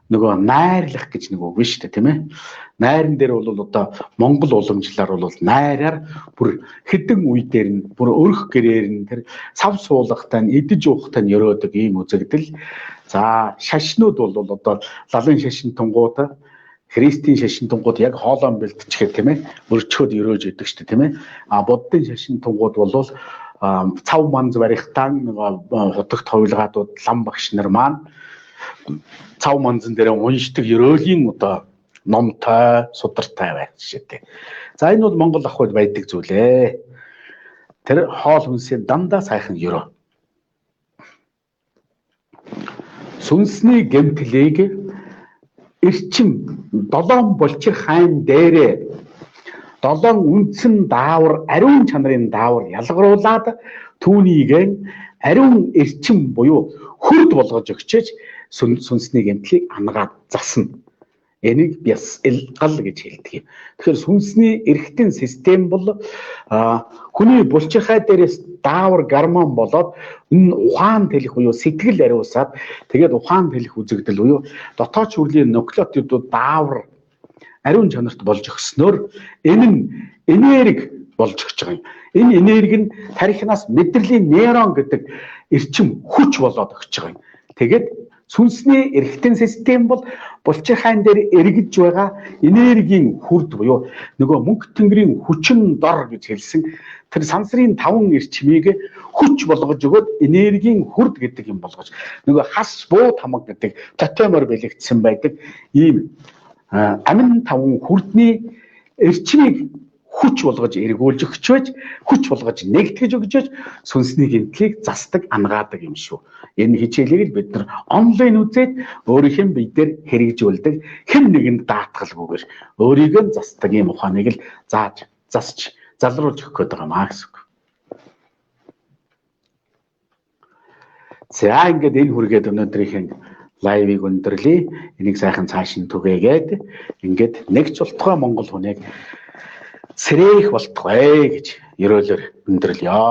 нөгөө найрлах гэж нэг үг шүү дээ, тийм ээ. Найран дээр бол одоо Монгол уламжлалаар бол найраар бүр хэдэн үе дээр нь бүр өрх гэрээр нь тэр сав суулгатай нь идэж уухтай нь өрөөдөг ийм үзэгдэл. За шашнууд бол одоо лалын шашин тунгууд Христийн шашин тунгууд яг хоолоо бэлтчихэд, тийм ээ, өрчхөд өрөөж идэг шүү дээ, тийм ээ. А буддын шашин тунгууд бол цав манз барихтаа нөгөө хутагт хувилгаадууд лам багш нар маань цав манзан дээр уншдаг ерөөлийн одоо номтой, судартай байх жишээтэй. За энэ бол Монгол ахуйд байдаг зүйлээ. Тэр хоол хүнсээ дандаа сайхан ерөө. Сүнсний гэмтлийг эрчим долоон булчир хайн дээрээ долоон үндсэн даавар ариун чанарын даавар ялгаруулад түүнийг ариун эрчим буюу хөрд болгож өгчээж сүнсний гэмтлийг ангаад засна. Энийг бясалгал гэж хэлдэг юм. Тэгэхээр сүнсний эргэтэн систем бол хүний булчирхай дээрээс даавар гормон болоод энэ ухаан тэлэх буюу сэтгэл ариусаад тэгээд ухаан тэлэх үзэгдэл буюу дотоод шүрлийн нуклеотидууд даавар ариун чанарт болж өгснөөр энэ нь энерги болж өгч байгаа юм. Энэ энерги нь тархинаас мэдрэлийн нейрон гэдэг эрчим хүч болоод өгч байгаа юм. Тэгээд сүнсний эргэтэн систем бол булчирхайн дээр эргэж байгаа энергийн хүрд буюу нөгөө мөнх тэнгэрийн хүчин дор гэж хэлсэн тэр сансрын таван эрчмийг хүч болгож өгөөд энергийн хүрд гэдэг юм болгож нөгөө хас буу тамга гэдэг тотемор бэлэгдсэн байдаг ийм амин таван хүрдний эрчмийг хүч болгож эргүүлж өгч байж хүч болгож нэгтгэж өгч байж сүнсний гэмтлийг засдаг ангаадаг юм шүү. Энэ хичээлийг л бид нар онлайн үзээд өөрийнхөө бие дээр хэрэгжүүлдэг хэн нэгэнд даатгалгүйгээр өөрийгөө засдаг ийм ухааныг л зааж засч залруулж өгөх гээд байгаа маа гэсэн үг. За ингээд энэ хүргээд өнөөдрийнхэн лайвыг өндөрлөе. Энийг сайхан цааш нь түгээгээд ингээд нэг ч болтугай монгол хүнийг сэрээх болтугай гэж ерөөлөөр өндөрлөё.